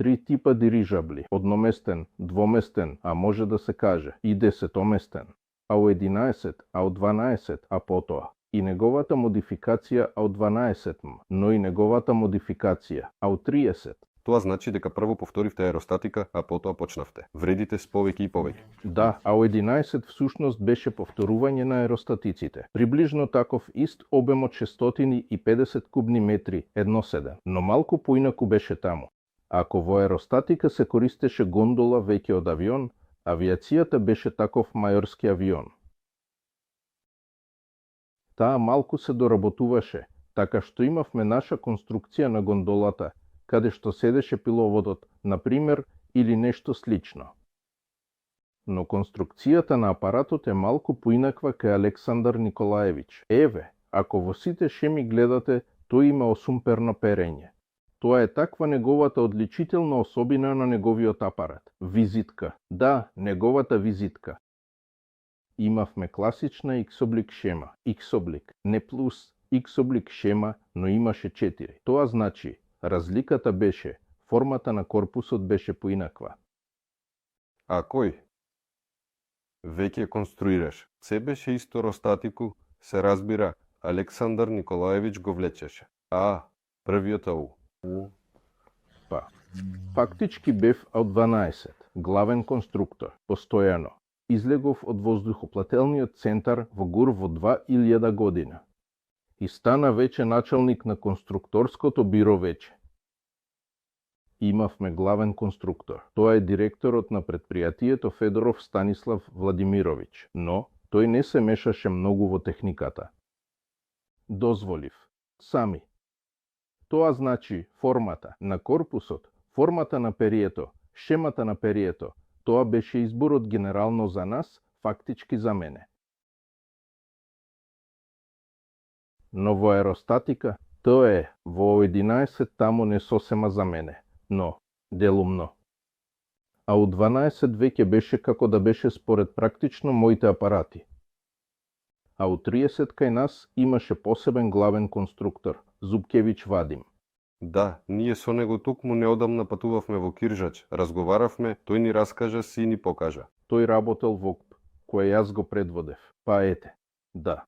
3 типа дирижабли, одноместен, двоместен, а може да се каже и 10-местен, АУ-11, АУ-12, а потоа и неговата модификација АУ-12, но и неговата модификација АУ-30. Тоа значи дека прво повторивте аеростатика, а потоа почнавте. Вредите с повеќе и повеќе. Да, АУ-11 всушност беше повторување на аеростатиците. Приближно таков ист обем од 650 кубни метри, 1.7, но малку поинаку беше таму. Ако во аеростатика се користеше гондола веќе од авион, авиацијата беше таков мајорски авион. Таа малку се доработуваше, така што имавме наша конструкција на гондолата, каде што седеше пиловодот, например, или нешто слично. Но конструкцијата на апаратот е малку поинаква кај Александар Николаевич. Еве, ако во сите шеми гледате, тој има осумперно перење. Тоа е таква неговата одличителна особина на неговиот апарат. Визитка. Да, неговата визитка. Имавме класична X-облик шема. X-облик, не плюс, X-облик шема, но имаше 4. Тоа значи, разликата беше, формата на корпусот беше поинаква. А кој? Веќе конструираш. Се беше исто ростатику, се разбира, Александар Николаевич го влечеше. Првиот АУ. Фактички бев АУ-12, главен конструктор, постојано. Излегов од воздухоплателниот центар во ГУР во 2000 година. И стана веќе началник на конструкторското биро веќе. Имавме главен конструктор. Тоа е директорот на предпријатието Федоров Станислав Владимирович, но тој не се мешаше многу во техниката. Дозволив. Сами. Тоа значи формата на корпусот, формата на перието, шемата на перието. Тоа беше изборот генерално за нас, фактички за мене. Но во аеростатика, тоа е, во 11 таму не сосема за мене, но делумно. а у 12 веќе беше како да беше според практично моите апарати. А у 30 кај нас имаше посебен главен конструктор, Зубкевич Вадим. Да, ние со него токму неодамна патувавме во Киржач, разговаравме, тој ни раскажа си и ни покажа. Тој работел во КП, кој јас го предводев. Па ете, да.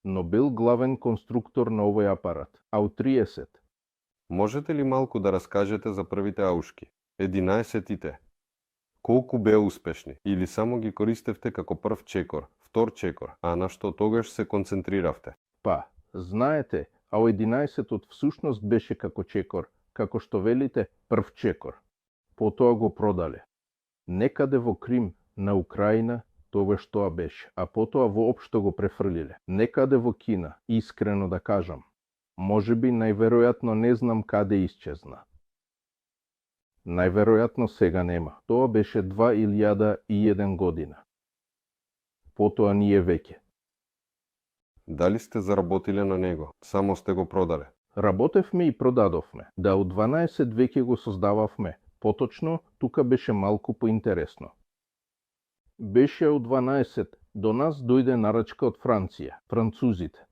Но бил главен конструктор на овој апарат, а у 30. Можете ли малку да раскажете за првите аушки? 11-тите. Колку беа успешни? Или само ги користевте како прв чекор, втор чекор, а на што тогаш се концентриравте? Па, знаете, а у 11-тот всушност беше како чекор, како што велите прв чекор. Потоа го продале. Некаде во Крим, на Украина, тогаш тоа беше, а потоа воопшто го префрлиле. Некаде во Кина, искрено да кажам. Можеби најверојатно не знам каде исчезна. Најверојатно сега нема. Тоа беше 2001 година. Потоа ние веќе. Дали сте заработиле на него? Само сте го продале? Работевме и продадовме. Да, у 12 веќе го создававме. Поточно, тука беше малку поинтересно. Беше у 12, до нас дојде нарачка од Франција, французите.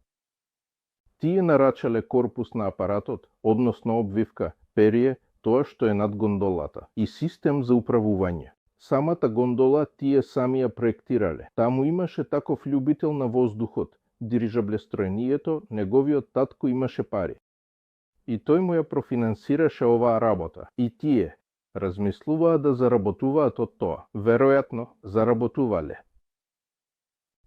Тие нарачале корпус на апаратот, односно обвивка, перие, тоа што е над гондолата, и систем за управување. Самата гондола тие сами ја проектирале. Таму имаше таков љубител на воздухот, дирижаблестроенијето, неговиот татко имаше пари. И тој му ја профинансираше оваа работа. И тие размислуваа да заработуваат од тоа. Веројатно, заработувале.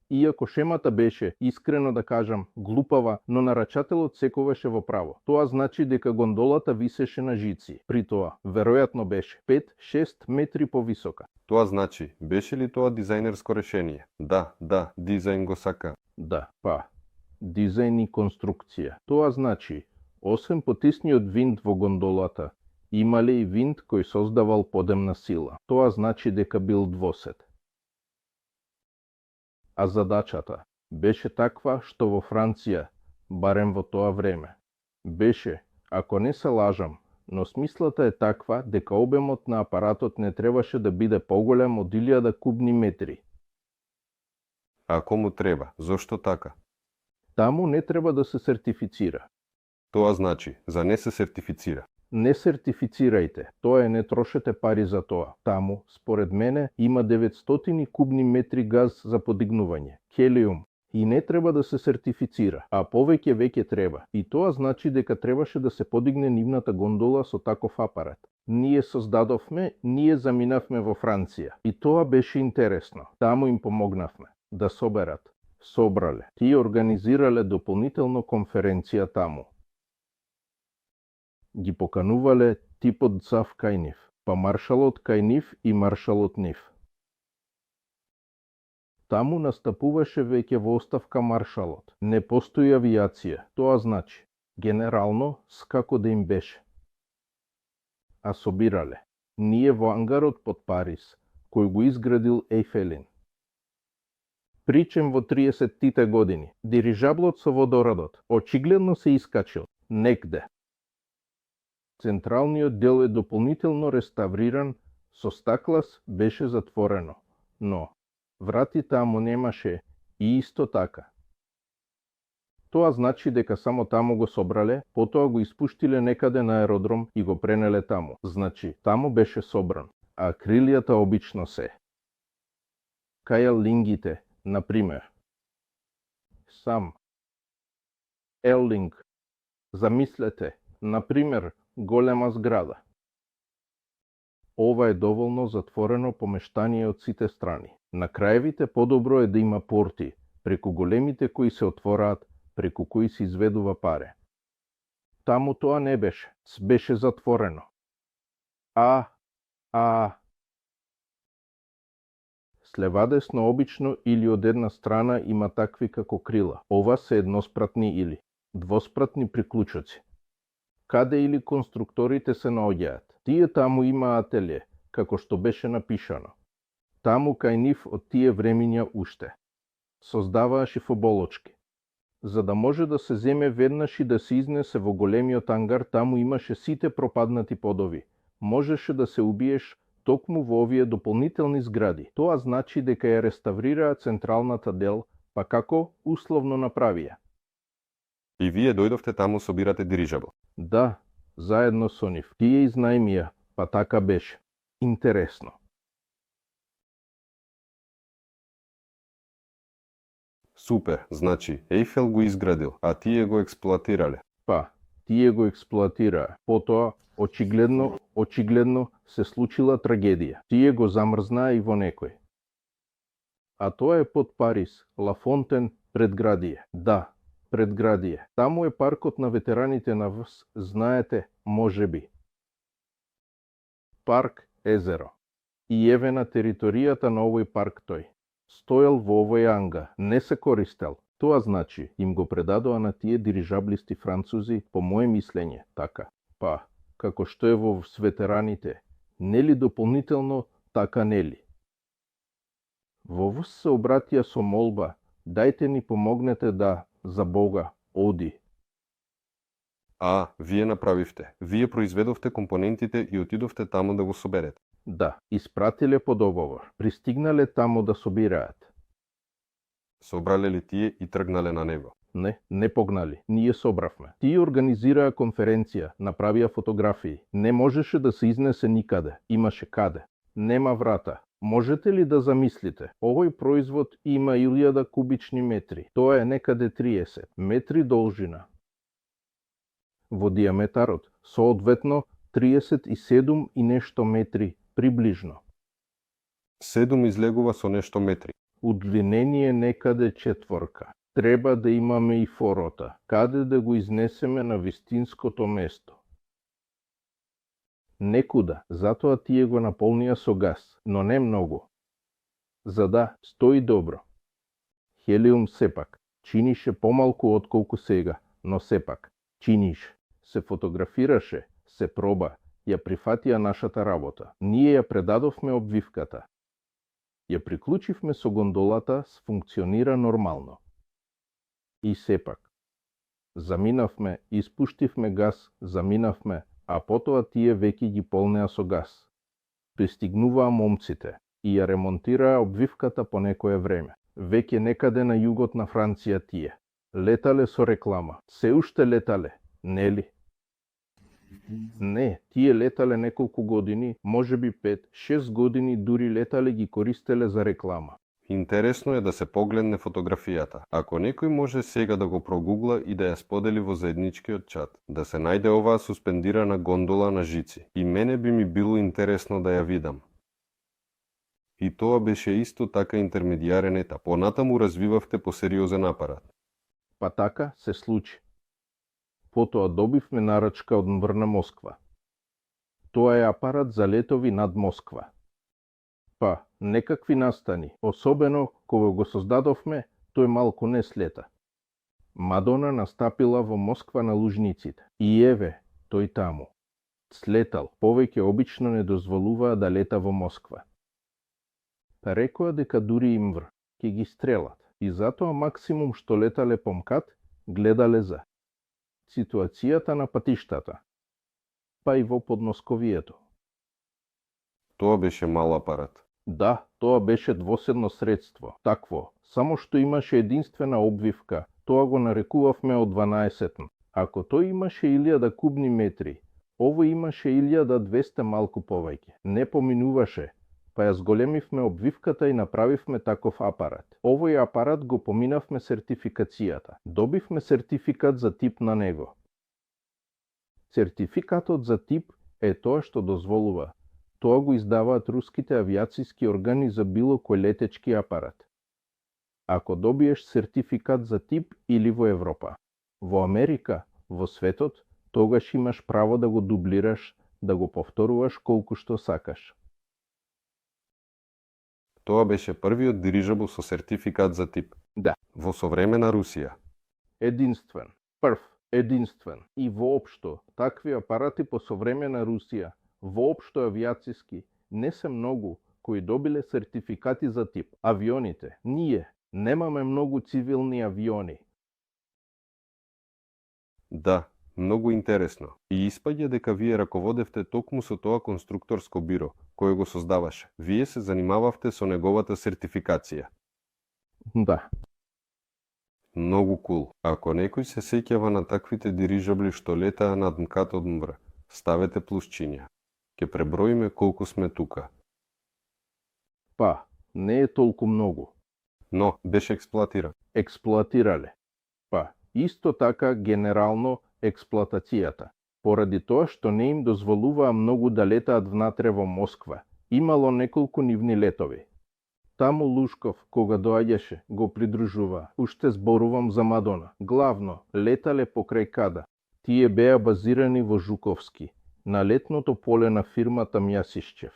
Иако шемата беше, искрено да кажам, глупава, но нарачателот секогаше во право. Тоа значи дека гондолата висеше на жици. При тоа, веројатно беше 5-6 метри повисока. Тоа значи, беше ли тоа дизајнерско решение? Да, дизајн го сака. Да, па, дизајн и конструкција. Тоа значи, освен потисниот винт во гондолата, имале и винт кој создавал подемна сила. Тоа значи дека бил двосет. А задачата беше таква што во Франција, барем во тоа време, беше, ако не се лажам, но смислата е таква дека обемот на апаратот не требаше да биде поголем од 1000 кубни метри. А кому треба? Зошто така? Таму не треба да се сертифицира. Тоа значи, за не се сертифицира. Не сертифицирајте, тоа е, не трошете пари за тоа. Таму, според мене, има 900 кубни метри газ за подигнување, хелиум, и не треба да се сертифицира, а повеќе веќе треба. И тоа значи дека требаше да се подигне нивната гондола со таков апарат. Ние создадовме, ние заминавме во Франција. И тоа беше интересно. Таму им помогнавме да соберат. Собрале. Тие организирале дополнително конференција таму. Ги поканувале типот Цав кај нив, па маршалот кај нив и маршалот нив. Таму настапуваше веќе во оставка маршалот. Не постои авиација, тоа значи, генерално, скако да им беше. А собирале. Ние во ангарот под Париз, кој го изградил Ејфелин. Причем во 30-тите години. Дирижаблот со водорадот очигледно се искачил негде. Централниот дел е дополнително реставриран, со стаклас беше затворено, но врати таму немаше и исто така. Тоа значи дека само таму го собрале, потоа го испуштиле некаде на аеродром и го пренеле таму. Значи, таму беше собран, а крилијата обично се. Каја лингите, например. Сам. Еллинг. Замислете, например, голема зграда. Ова е доволно затворено помештание од сите страни. На краевите подобро е да има порти, преку големите кои се отвораат, преку кои се изведува паре. Таму тоа не беше, беше затворено. Слевадесно обично или од една страна има такви како крила. Ова се едноспратни или двоспратни приклучоци. Каде или конструкторите се наоѓаат. Тие таму има ателје, како што беше напишано. Таму кај нив од тие времиња уште. Создаваа шифоболочки. За да може да се земе веднаш и да се изнесе во големиот ангар, таму имаше сите пропаднати подови. Можеше да се убиеш токму во овие дополнителни згради. Тоа значи дека ја реставрираа централната дел, па како условно направија. И вие дојдовте таму собирате дирижабл. Да, заедно со нив. Тие изнајмија, па така беше. Интересно. Супер, значи Ејфел го изградил, а тие го експлоатирале. Па, тие го експлоатираа. Потоа, очигледно се случила трагедија. Тие го замрзнаа и во некој. А тоа е под Париз, Ла Фонтен, предградие. Да, предградие. Таму е паркот на ветераните на ВС, знаете, можеби. Парк Езеро. И еве на територијата на овој парк тој. Стоел во овој анга, не се користел. Тоа значи, им го предадоа на тие дирижаблисти французи, по моје мислење, така. Па, како што е во ветераните, нели дополнително, така нели. Во ВС се обратија со молба, дајте ни помогнете да, за Бога, оди. А, вие направивте. Вие произведовте компонентите и отидовте таму да го соберете. Да, испратиле по договор. Пристигнале таму да собираат. Собрале ли тие и тргнале на него? Не погнали. Ние собравме. Тие организираа конференција, направија фотографии. Не можеше да се изнесе никаде. Имаше каде. Нема врата. Можете ли да замислите? Овој производ има 1000 кубични метри. Тоа е некаде 30 метри должина. Во диаметарот, соодветно 37 и нешто метри, приближно. 7 излегува со нешто метри. Удлинение некаде 4. Треба да имаме и форота, каде да го изнесеме на вистинското место. Некуда, затоа тие го наполнија со газ, но не многу. За да стои добро. Хелиум сепак, чинише помалку отколку сега, но сепак, чинише. Се фотографираше, се проба, ја прифатија нашата работа. Ние ја предадовме обвивката. Ја приклучивме со гондолата, сфункционира нормално. И сепак. Заминавме, испуштивме газ, заминавме, а потоа тие веќе ги полнеа со газ. Пристигнуваа момците и ја ремонтираа обвивката по некое време. Веќе некаде на југот на Франција тие. Летале со реклама. Се уште летале, нели? Не, тие летале неколку години, можеби 5-6 години дури летале ги користеле за реклама. Интересно е да се погледне фотографијата. Ако некој може сега да го прогугла и да ја сподели во заедничкиот чат, да се најде оваа суспендирана гондола на жици. И мене би ми било интересно да ја видам. И тоа беше исто така интермедијарен етап. Понатаму развивавте по сериозен апарат. Па така се случи. Потоа добивме нарачка од МВР Москва. Тоа е апарат за летови над Москва. Па, некакви настани, особено кога го создадовме, тој малку не слета. Мадона настапила во Москва на лужниците. И еве, тој таму. Слетал, повеќе обично не дозволуваа да лета во Москва. Па рекоа дека дури и МВР ќе ги стрелат. И затоа максимум што летале по МКАД, гледале за ситуацијата на патиштата, па и во Подмосковието. Тоа беше мал апарат. Да, тоа беше двоседно средство, такво, само што имаше единствена обвивка, тоа го нарекувавме од 12. Ако тој имаше 1000 кубни метри, овој имаше 1200 малку повеќе. Не поминуваше, па ја зголемивме обвивката и направивме таков апарат. Овој апарат го поминавме сертификацијата. Добивме сертификат за тип на него. Сертификатот за тип е тоа што дозволува. Тоа го издаваат руските авиацијски органи за било кој летечки апарат. Ако добиеш сертификат за тип или во Европа, во Америка, во светот, тогаш имаш право да го дублираш, да го повторуваш колку што сакаш. Тоа беше првиот дирижабл со сертификат за тип. Да. Во современа Русија. Единствен, прв, единствен. И воопшто, такви апарати по современа Русија, воопшто авиацијски, не се многу кои добиле сертификати за тип. Авионите, ние, немаме многу цивилни авиони. Да, Многу интересно. И испаѓа дека вие раководевте токму со тоа конструкторско биро, кое го создаваше. Вие се занимававте со неговата сертификација. Да. Многу кул. Ако некој се сеќава на таквите дирижабли што летаа над МКАД од МВР, ставете плюсчиња. Ке преброиме колку сме тука. Па, не е толку многу. Но, беше експлоатиран. Експлоатирале. Па, исто така генерално експлоатацијата. Поради тоа што не им дозволуваа многу да летаат внатре во Москва, имало неколку нивни летови. Таму Лушков, кога доаѓаше, го придружува. Уште зборувам за Мадона. Главно, летале покрај Када. Тие беа базирани во Жуковски, на летното поле на фирмата Мјасишчев.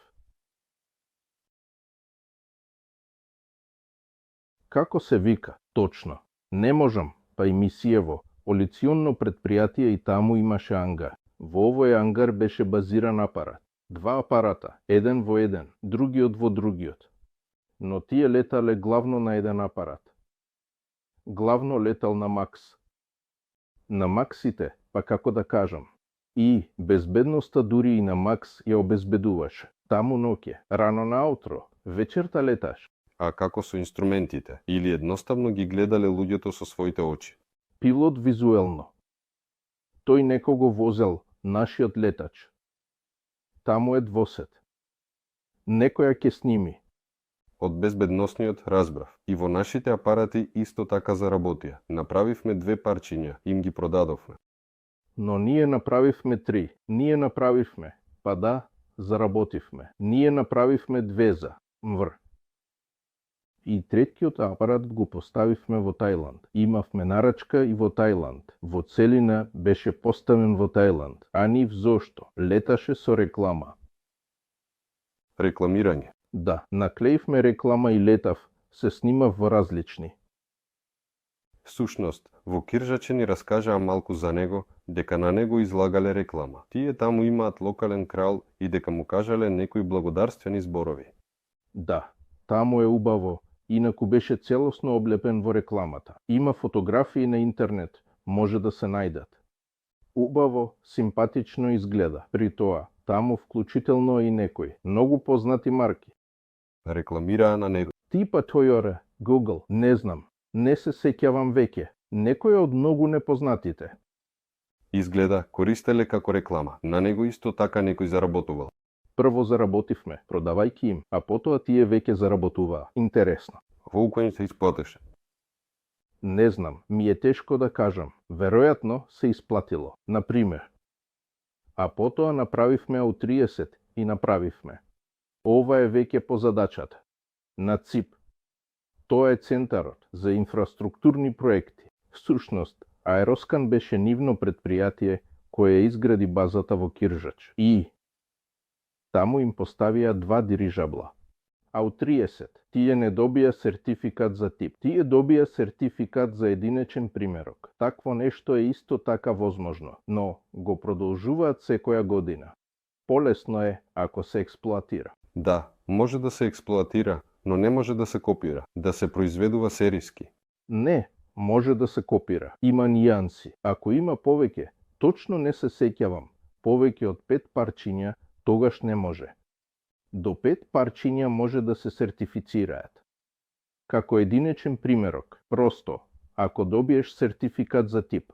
Како се вика, точно? Не можам, па и Мисиево, олиционно предпријатие и таму имаше ангар. Во овој ангар беше базиран апарат. 2 апарата, еден во еден, другиот во другиот. Но тие летале главно на еден апарат. Главно летал на Макс. На Максите, па како да кажам, и безбедноста дури и на Макс ја обезбедуваше. Таму ноќе, рано наутро, вечерта леташ. А како со инструментите? Или едноставно ги гледале луѓето со своите очи? Пилот визуелно. Тој некого возел, нашиот летач. Таму е двосет. Некоја ќе сними. Од безбедносниот разбрав. И во нашите апарати исто така заработија. Направивме 2 парчиња, им ги продадовме. Но ние направивме 3. Ние направивме. Па да, заработивме. Ние направивме 2 за МВР. И треткиот апарат го поставивме во Тајланд. Имавме нарачка и во Тајланд. Во целина беше поставен во Тајланд. А нив зошто? Леташе со реклама. Рекламирање. Да, наклеивме реклама и летав, се снимав во различни. Всушност, во Киржаче ни раскажаа малку за него, дека на него излагале реклама. Тие таму имаат локален крал и дека му кажале некои благодарствени зборови. Да, таму е убаво, инаку беше целосно облепен во рекламата. Има фотографии на интернет, може да се најдат. Убаво, симпатично изгледа. При тоа, таму вклучително и некои многу познати марки. Рекламираа на него. Типа Toyota, Google, не знам, не се сеќавам веќе. Некој од многу непознатите. Изгледа, користеле како реклама. На него исто така некој заработувал. Прво заработивме, продавајќи им, а потоа тие веќе заработуваа. Интересно. Волку им се исплатеше. Не знам, ми е тешко да кажам. Веројатно се исплатило. Например. А потоа направивме У-30 и направивме. Ова е веќе по задачата. На ЦИП. Тоа е Центарот за инфраструктурни проекти. Всушност, Аероскан беше нивно предпријатие кое изгради базата во Киржач. И таму им поставија 2 дирижабла. А У-30, тие не добија сертификат за тип. Тие добија сертификат за единечен примерок. Такво нешто е исто така возможно, но го продолжуваат секоја година. Полесно е ако се експлоатира. Да, може да се експлоатира, но не може да се копира, да се произведува сериски. Не, може да се копира. Има нијанси. Ако има повеќе, точно не се сеќавам, повеќе од 5 парчиња, тогаш не може. До 5 парчиња може да се сертифицираат. Како единечен примерок, просто, ако добиеш сертификат за тип.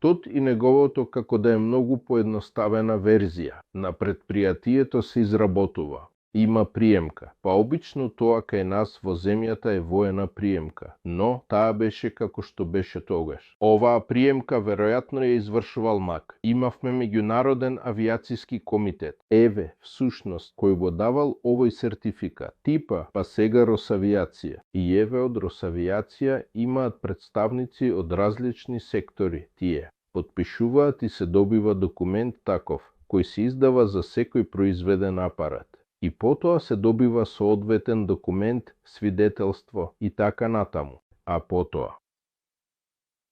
Тот и неговото како да е многу поедноставена верзија. На предпријатието се изработува. Има приемка, па обично тоа кај нас во земјата е воена приемка, но таа беше како што беше тогаш. Оваа приемка веројатно ја извршувал МАК. Имавме меѓународен авиациски комитет, ЕВЕ, всушност, кој го давал овој сертификат. Типа, па сега Росавиација. И ЕВЕ од Росавиација имаат представници од различни сектори, тие. Подпишуваат и се добива документ таков, кој се издава за секој произведен апарат. И потоа се добива соодветен документ, свидетелство и така натаму. А потоа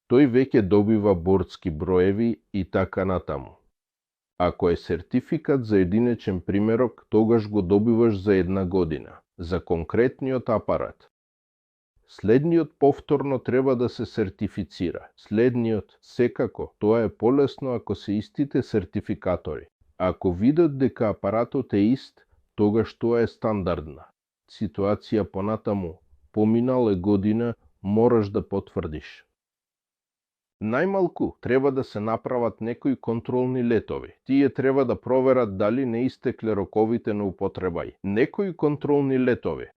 тој веќе добива бордски броеви и така натаму. Ако е сертификат за единечен примерок, тогаш го добиваш за 1 година, за конкретниот апарат. Следниот повторно треба да се сертифицира. Следниот, секако, тоа е полесно ако се истите сертификатори. Ако видат дека апаратот е ист, тогаш тоа е стандардна ситуација понатаму. Поминале година мораш да потврдиш. Најмалку треба да се направат некои контролни летови. Тие треба да проверат дали не истекле роковите на употребај. Некои контролни летови.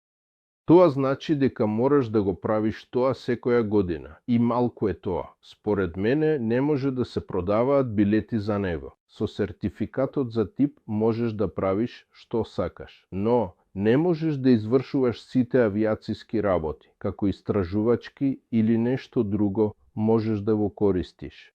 Тоа значи дека мораш да го правиш тоа секоја година. И малку е тоа. Според мене не може да се продаваат билети за него. Со сертификатот за тип можеш да правиш што сакаш. Но не можеш да извршуваш сите авиациски работи, како истражувачки или нешто друго можеш да го користиш.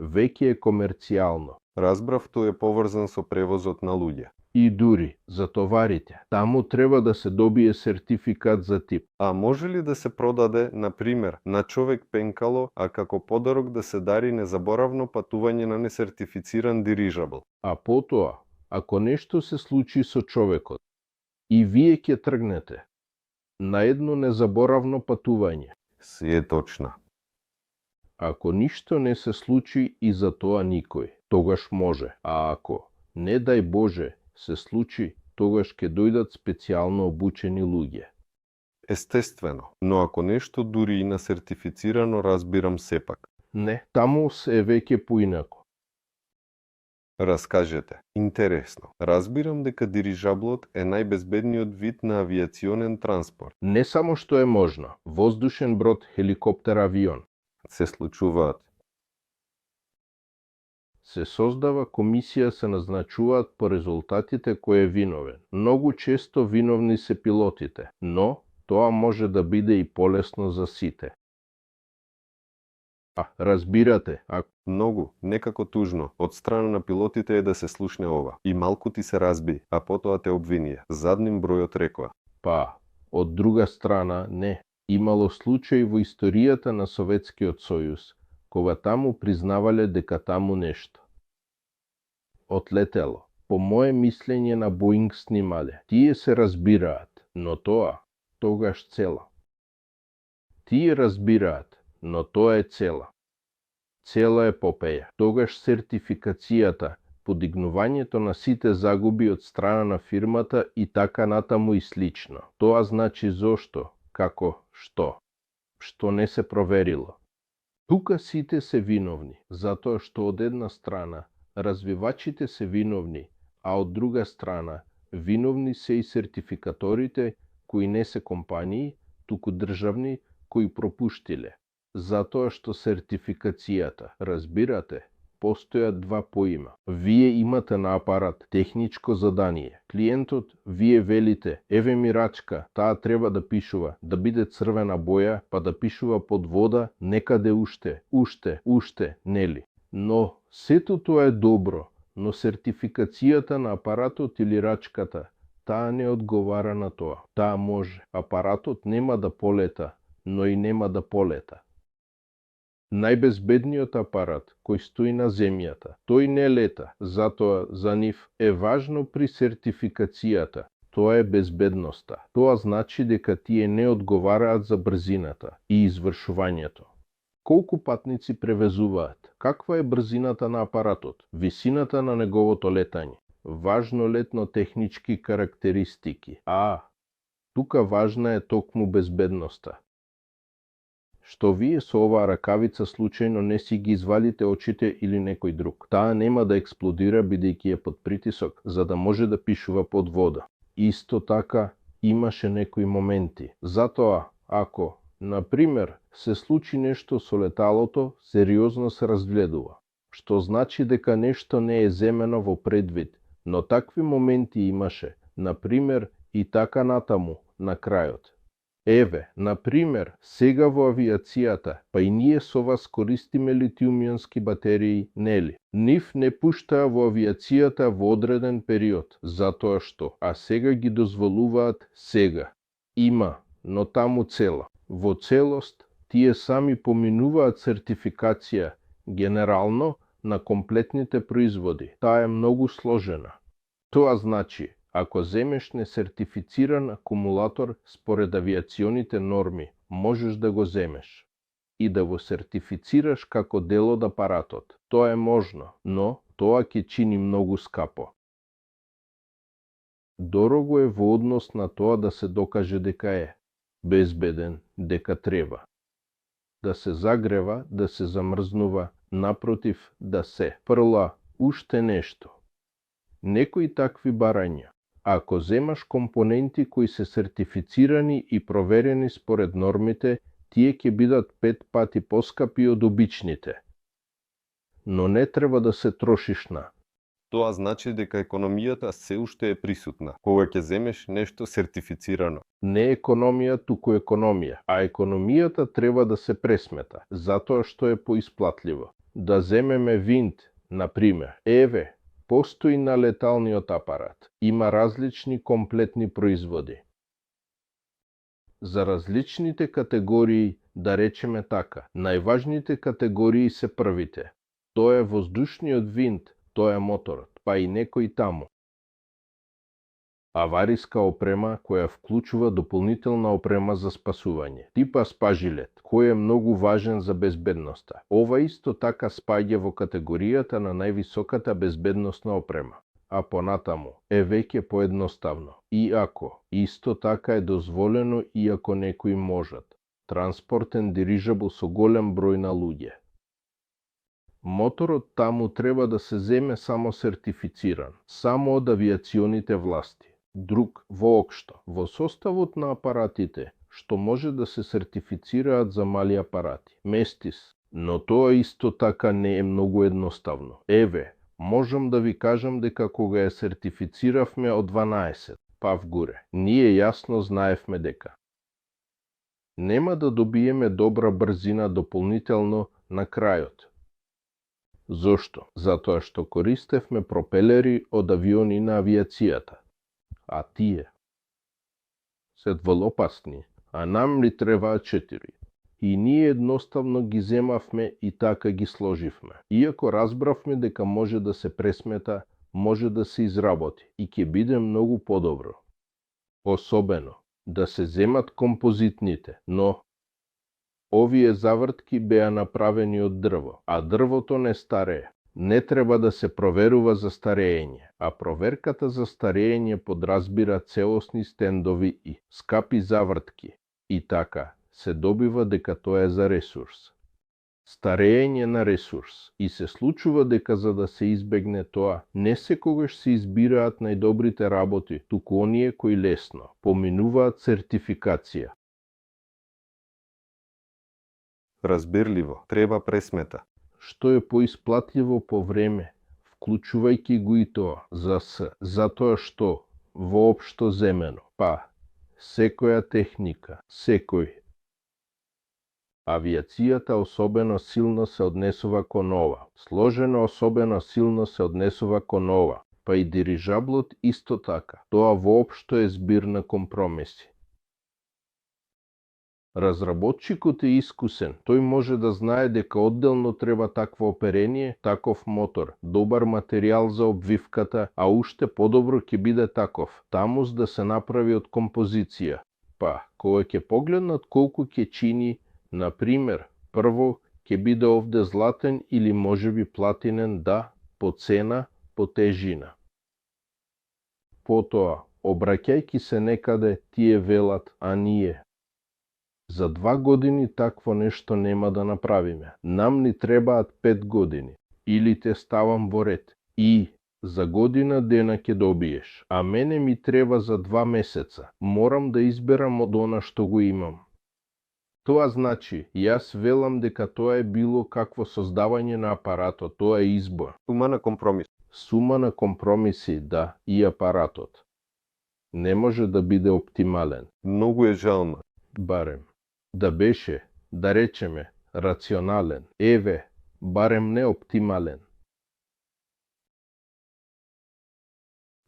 Веќе е комерцијално. Разбрав, тој е поврзан со превозот на луѓе. И дури за товарите. Таму треба да се добие сертификат за тип. А може ли да се продаде, на пример, на човек пенкало, а како подарок да се дари незаборавно патување на несертифициран дирижабл? А потоа, ако нешто се случи со човекот, и вие ќе тргнете на едно незаборавно патување. Си е точна. Ако ништо не се случи и за тоа никој, тогаш може. А ако, не дај Боже, се случи, тогаш ќе дојдат специјално обучени луѓе. Естествено, но ако нешто дури и на сертифицирано разбирам сепак. Не, таму се е веќе поинако. Раскажете. Интересно. Разбирам дека дирижаблот е најбезбедниот вид на авиационен транспорт. Не само што е можно, воздушен брод, хеликоптер, авион. Се случуваат. Се создава комисија, се назначуваат по резултатите кој е виновен. Многу често виновни се пилотите, но тоа може да биде и полесно за сите. Разбирате, Многу, некако тужно, од страна на пилотите е да се слушне ова. И малку ти се разби, а потоа те обвинија. Задним бројот рекоа. Од друга страна, не. Имало случаи во историјата на Советскиот сојуз, кога таму признавале дека таму нешто отлетело. По мое мислење на Боинг снимале. Тие се разбираат, но тогаш цела. Тие разбираат, но тоа е цела. Цела епопеја. Тогаш сертификацијата, подигнувањето на сите загуби од страна на фирмата и така натаму и слично. Тоа значи зошто, како, што не се проверило. Тука сите се виновни, затоа што од една страна развивачите се виновни, а од друга страна виновни се и сертификаторите кои не се компании, туку државни кои пропуштиле. Затоа што сертификацијата, разбирате, постојат два поима. Вие имате на апарат техничко задание. Клиентот, вие велите, еве ми рачка, таа треба да пишува, да биде црвена боја, па да пишува под вода, некаде уште, нели? Но, сето тоа е добро, но сертификацијата на апаратот или рачката, таа не одговара на тоа. Таа може. Апаратот нема да полета, но и нема да полета. Најбезбедниот апарат кој стои на земјата, тој не лета, затоа за нив е важно при сертификацијата. Тоа е безбедноста. Тоа значи дека тие не одговараат за брзината и извршувањето. Колку патници превезуваат? Каква е брзината на апаратот? Висината на неговото летање? Важно летно технички карактеристики. Тука важна е токму безбедноста. Што вие со оваа ракавица случајно не си ги извалите очите или некој друг. Таа нема да експлодира бидејќи е под притисок, за да може да пишува под вода. Исто така, имаше некои моменти. Затоа, ако, например, се случи нешто со леталото, сериозно се разгледува. Што значи дека нешто не е земено во предвид, но такви моменти имаше, например, и така натаму, на крајот. Еве, например, сега во авиацијата, па и ние со вас користиме литиум-ионски батерии, нели? Нив не пуштаа во авиацијата во одреден период, затоа што, а сега ги дозволуваат сега. Има, но таму цела. Во целост, тие сами поминуваат сертификација, генерално, на комплетните производи. Таа е многу сложена. Тоа значи, ако земеш несертифициран акумулатор според авиационите норми, можеш да го земеш и да го сертифицираш како дел од апаратот. Тоа е можно, но тоа ќе чини многу скапо. Дорого е во однос на тоа да се докаже дека е безбеден, дека треба да се загрева, да се замрзнува, напротив, да се прла уште нешто. Некои такви барања. Ако земаш компоненти кои се сертифицирани и проверени според нормите, тие ќе бидат 5 пати поскапи од обичните. Но не треба да се трошиш на. Тоа значи дека економијата се уште е присутна, кога ќе земеш нешто сертифицирано. Не економија, туку економија. А економијата треба да се пресмета, затоа што е поисплатливо. Да земеме винт, например. Еве, постои на леталниот апарат. Има различни комплетни производи. За различните категории, да речеме така, најважните категории се првите. Тоа е воздушниот винт, тоа е моторот, па и некој таму. Авариска опрема која вклучува дополнителна опрема за спасување, типа спажилет, кој е многу важен за безбедноста. Ова исто така спаѓа во категоријата на највисоката безбедносна опрема, а понатаму е веќе поедноставно. Иако исто така е дозволено, иако некои можат, транспортен дирижабл со голем број на луѓе. Моторот таму треба да се земе само сертифициран, само од авиационите власти. Друг, воопшто, во составот на апаратите, што може да се сертифицираат за мали апарати, местис, но тоа исто така не е многу едноставно. Еве, можам да ви кажам дека кога ја сертифициравме од 12, па вгоре, ние јасно знаевме дека нема да добиеме добра брзина дополнително на крајот. Зошто? Затоа што користевме пропелери од авиони на авиацијата. А тие се дволопасни, а нам ли требаат 4. И ние едноставно ги земавме и така ги сложивме. Иако разбравме дека може да се пресмета, може да се изработи и ќе биде многу подобро. Особено да се земат композитните, но овие завртки беа направени од дрво, а дрвото не старее. Не треба да се проверува за старење, а проверката за старење подразбира целосни стендови и скапи завртки. И така се добива дека тоа е за ресурс. Старење на ресурс. И се случува дека за да се избегне тоа, не секогаш се избираат најдобрите работи, туку оние кои лесно поминуваат сертификација. Разбирливо, треба пресмета. Што е поисплатливо по време, вклучувајќи го и тоа, затоа што воопшто земено, па секоја техника, секој. Авиацијата особено силно се однесува кон ова, сложено особено силно се однесува кон ова, па и дирижаблот исто така. Тоа воопшто е збир на компромиси. Разработчикот е искусен, тој може да знае дека одделно треба такво оперение, таков мотор, добар материјал за обвивката, а уште подобро ќе биде таков, тамус да се направи од композиција. Па, кога ќе погледнат колку ќе чини, например, прво ќе биде овде златен или можеби платинен, да, по цена, по тежина. Потоа, обраќајќи се некаде, тие велат, а ние за 2 години такво нешто нема да направиме. Нам ни требаат 5 години. Или те ставам во ред. И за година дена ќе добиеш. А мене ми треба за 2 месеца. Морам да изберам од она што го имам. Тоа значи, јас велам дека тоа е било какво создавање на апаратот. Тоа е избор. Сума на компромис. Сума на компромиси, да, и апаратот. Не може да биде оптимален. Многу е жално. Барем. Да беше, да речеме, рационален. Еве, барем не оптимален.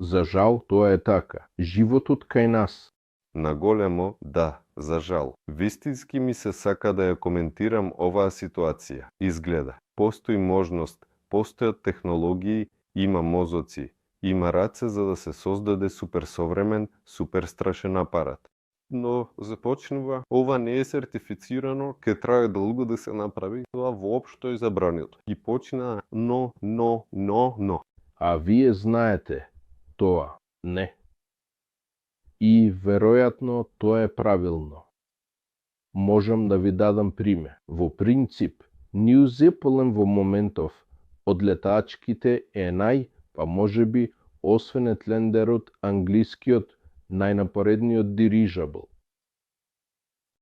За жал, тоа е така. Животот кај нас. На големо, да, за жал. Вистински ми се сака да ја коментирам оваа ситуација. Изгледа, постои можност, постојат технологии, има мозоци, има раце за да се создаде суперсовремен, суперстрашен апарат. но започнува, ова не е сертифицирано, ке трае долго да се направи, тоа воопшто е забрането. И почина но. А вие знаете тоа, не? И веројатно тоа е правилно. Можам да ви дадам пример. Во принцип, New Zealand во моментов од летачките е па можеби, освен Етлендерот, англискиот, најнапоредниот дирижабл.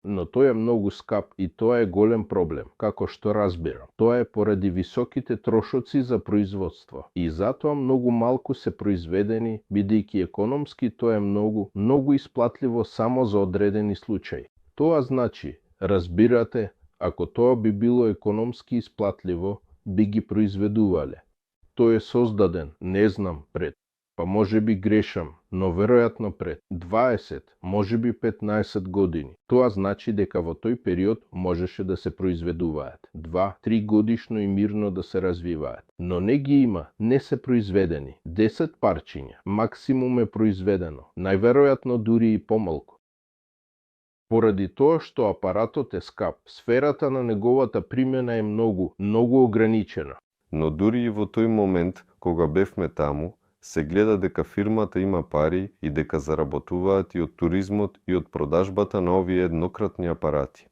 Но тој е многу скап и тоа е голем проблем, како што разбирам. Тоа е поради високите трошоци за производство и затоа многу малку се произведени, бидејќи економски тоа е многу исплатливо само за одредени случаи. Тоа значи, разбирате, ако тоа би било економски исплатливо, би ги произведувале. Тој е создаден, не знам, пред, па може би грешам, но веројатно пред 20, може би 15 години. Тоа значи дека во тој период можеше да се произведуваат 2-3 годишно и мирно да се развиваат. Но не ги има, не се произведени. 10 парчиња, максимум е произведено, најверојатно дури и помалку. Поради тоа што апаратот е скап, сферата на неговата примена е многу ограничена. Но дури и во тој момент, кога бевме таму, се гледа дека фирмата има пари и дека заработуваат и од туризмот и од продажбата на овие еднократни апарати.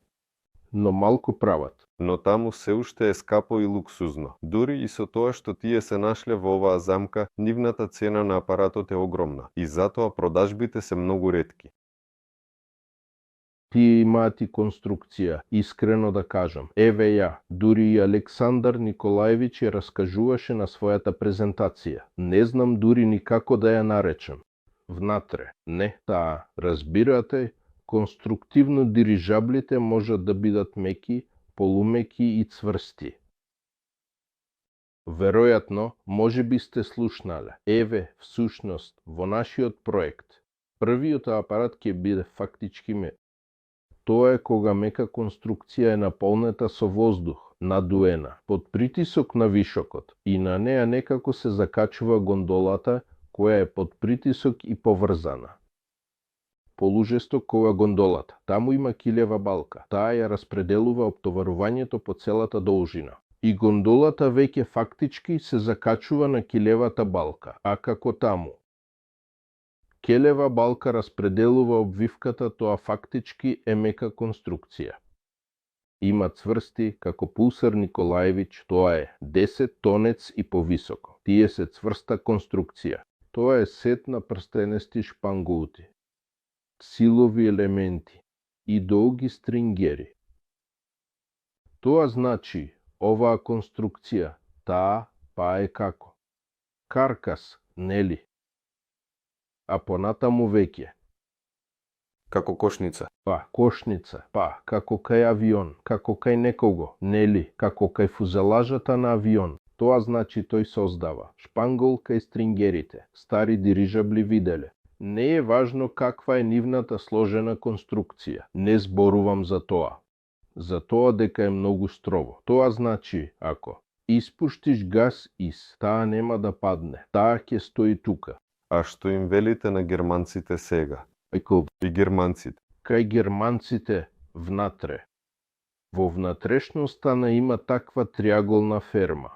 Но малку прават. Но таму се уште е скапо и луксузно. Дури и со тоа што тие се нашле во оваа замка, нивната цена на апаратот е огромна и затоа продажбите се многу ретки. Тие имаат и конструкција, искрено да кажам. Еве ја, дури и Александар Николаевич ја раскажуваше на својата презентација. Не знам дури ни како да ја наречам. Внатре, не, таа, разбирате, конструктивно дирижаблите можат да бидат меки, полумеки и цврсти. Веројатно, може би сте слушнале. Еве, всушност, во нашиот проект, првиот апарат ќе биде фактички мек. Тоа е кога мека конструкција е наполнета со воздух, надуена, под притисок на вишокот и на неа некако се закачува гондолата која е под притисок и поврзана. Полужесток ова гондолата, таму има килева балка, таа ја распределува оптоварувањето по целата должина. И гондолата веќе фактички се закачува на килевата балка, а како таму. Келева балка распределува обвивката, тоа фактички е мека конструкција. Има цврсти, како Пулсар Николаевич, тоа е 10 тонец и повисоко. Тие се цврста конструкција. Тоа е сет на прстенести шпангоути, силови елементи и долги стрингери. Тоа значи, оваа конструкција, таа па е како? Каркас, нели? А понатаму веќе. Како кошница. Па, кошница, па, како кај авион, како кај некого, нели, како кај фузелажата на авион. Тоа значи тој создава шпанголка и стрингерите, стари дирижабли виделе. Не е важно каква е нивната сложена конструкција, не зборувам за тоа. За тоа дека е многу строво. Тоа значи, ако испуштиш газ таа нема да падне, таа ќе стои тука. А што им велите на германците сега? И германците? Кај германците внатре. Во внатрешноста на има таква триаголна ферма,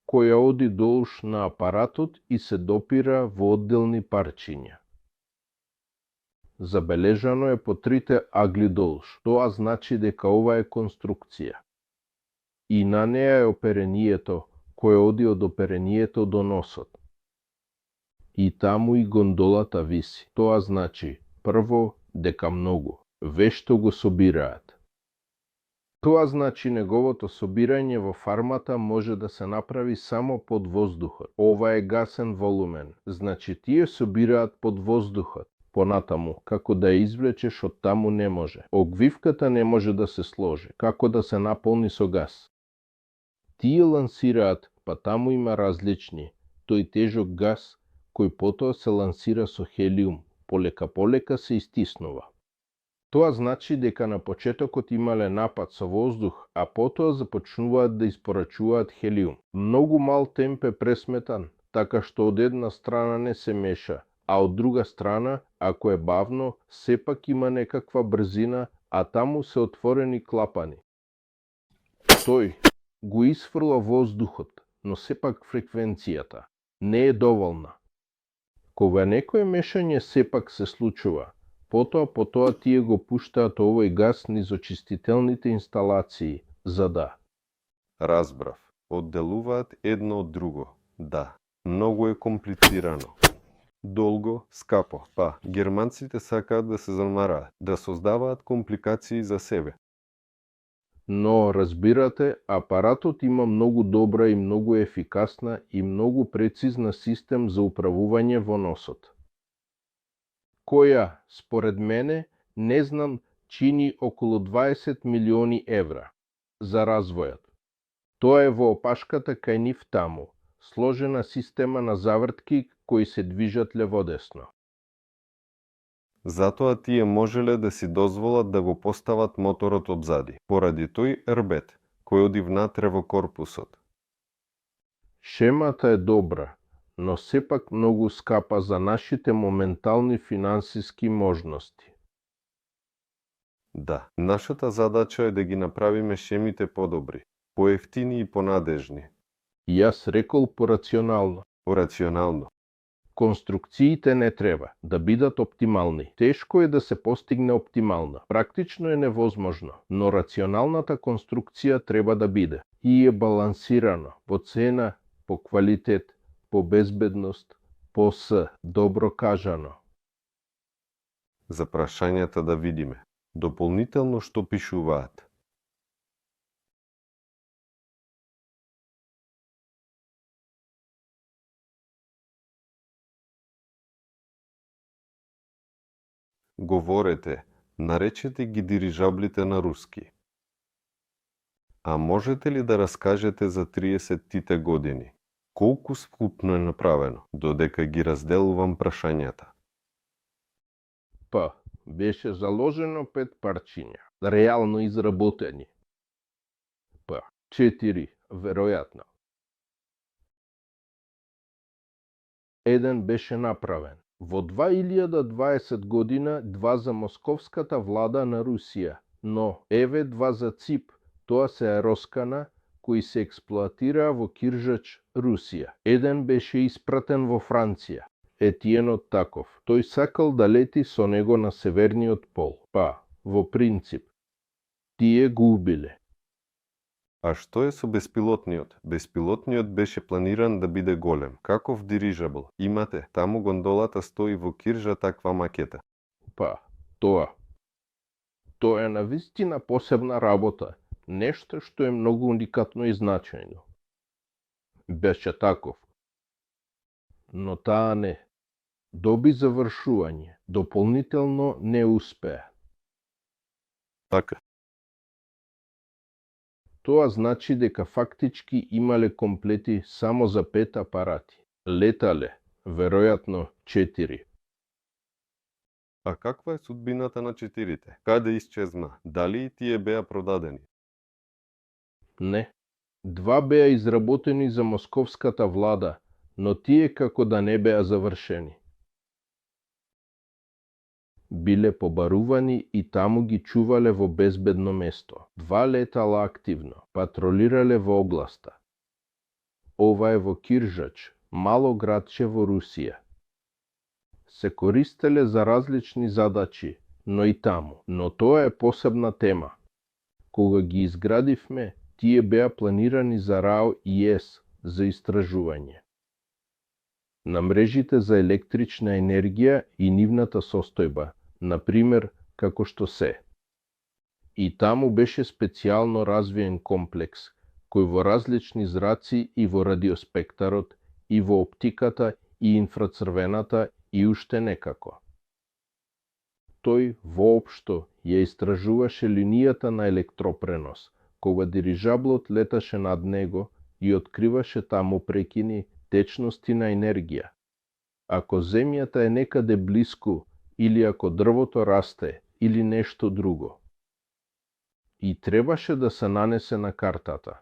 која оди долж на апаратот и се допира во одделни парчиња. Забележано е по трите агли долж. Тоа значи дека ова е конструкција. И на неа е оперението, кој оди од оперението до носот. И таму и гондолата виси. Тоа значи, прво, дека многу, вешто го собираат. Тоа значи неговото собирање во фармата може да се направи само под воздухот. Ова е гасен волумен, значи тие собираат под воздухот. Понатаму, како да ја извлечеш од таму не може. Огвивката не може да се сложи, како да се наполни со газ. Тие лансираат, па таму има различни, тој тежок газ, кој потоа се лансира со хелиум, полека се истиснува. Тоа значи дека на почетокот имале напад со воздух, а потоа започнуваат да испорачуваат хелиум. Многу мал темп е пресметан, така што од една страна не се меша, а од друга страна, Ако е бавно, сепак има некаква брзина, а таму се отворени клапани. Тој го исфрла воздухот, но сепак фреквенцијата не е доволна. Кога некој мешање сепак се случува, потоа тие го пуштаат овој газ низ очистителните инсталации, за да... Разбрав. Одделуваат едно од друго. Да. Многу е комплицирано. Долго, скапо. Па, германците сакаат да се замараат, да создаваат компликации за себе. Но, разбирате, апаратот има многу добра и многу ефикасна и многу прецизна систем за управување во носот. Која, според мене, не знам, чини околу 20 милиони евра за развојот. Тоа е во опашката кај нив таму, сложена система на завртки кои се движат леводесно. Затоа тие можеле да си дозволат да го постават моторот одзади, поради тој рбет, кој оди внатре во корпусот. Шемата е добра, но сепак многу скапа за нашите моментални финансиски можности. Да, нашата задача е да ги направиме шемите подобри, поевтини и понадежни. Јас рекол порационално. Порационално. Конструкциите не треба да бидат оптимални. Тешко е да се постигне оптимална. Практично е невозможно, но рационалната конструкција треба да биде и е балансирано по цена, по квалитет, по безбедност, по добро кажано. За прашањата да видиме. Дополнително што пишуваат. Говорете, наречете ги дирижаблите на руски. А можете ли да раскажете за 30-тите години? Колку скупно е направено, додека ги разделувам прашањата? Па, беше заложено 5 парчиња, реално изработени. Па, 4, веројатно. Еден беше направен. Во 2020 година 2 за московската влада на Русија, но еве 2 за ЦИП, тоа се аероскана, кои се експлоатираа во Киржач, Русија. Еден беше испратен во Франција, Етиенот Таков. Тој сакал да лети со него на северниот пол. Па, во принцип, тие го убиле. А што е со беспилотниот? Беспилотниот беше планиран да биде голем. Каков дирижабл? Имате, таму гондолата стои во Киржа таква макета. Па, тоа е навистина посебна работа, нешто што е многу уникатно и значајно. Беше таков. Но таа не. Доби завршување, дополнително не успеа. Така. Тоа значи дека фактички имале комплети само за 5 апарати. Летале, веројатно 4. А каква е судбината на 4-те? Каде исчезна? Дали и тие беа продадени? Не. 2 беа изработени за московската влада, но тие како да не беа завршени. Биле побарувани и таму ги чувале во безбедно место. 2 летала активно, патролирале во областа. Ова е во Киржач, мало градче во Русија. Се користеле за различни задачи, но и таму. Но тоа е посебна тема. Кога ги изградивме, тие беа планирани за РАО и ЕС за истражување на мрежите за електрична енергија и нивната состојба, например, како што се. И таму беше специјално развиен комплекс, кој во различни зраци и во радиоспектарот, и во оптиката, и инфрацрвената, и уште некако. Тој воопшто ја истражуваше линијата на електропренос, кога дирижаблот леташе над него и откриваше таму прекини течности на енергија. Ако земјата е некаде блиску, или ако дрвото расте, или нешто друго. И требаше да се нанесе на картата.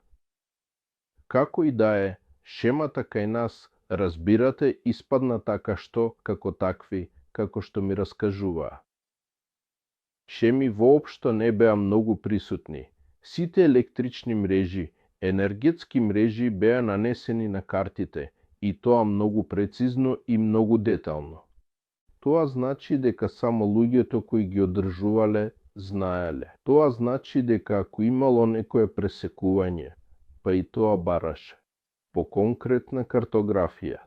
Како и да е, шемата кај нас, разбирате, испадна така што, како такви, како што ми раскажуваа. Шеми воопшто не беа многу присутни. Сите електрични мрежи, енергетски мрежи беа нанесени на картите, и тоа многу прецизно и многу детално. Тоа значи дека само луѓето кои ги одржувале знаеле. Тоа значи дека ако имало некое пресекување, па и тоа бараше по конкретна картографија.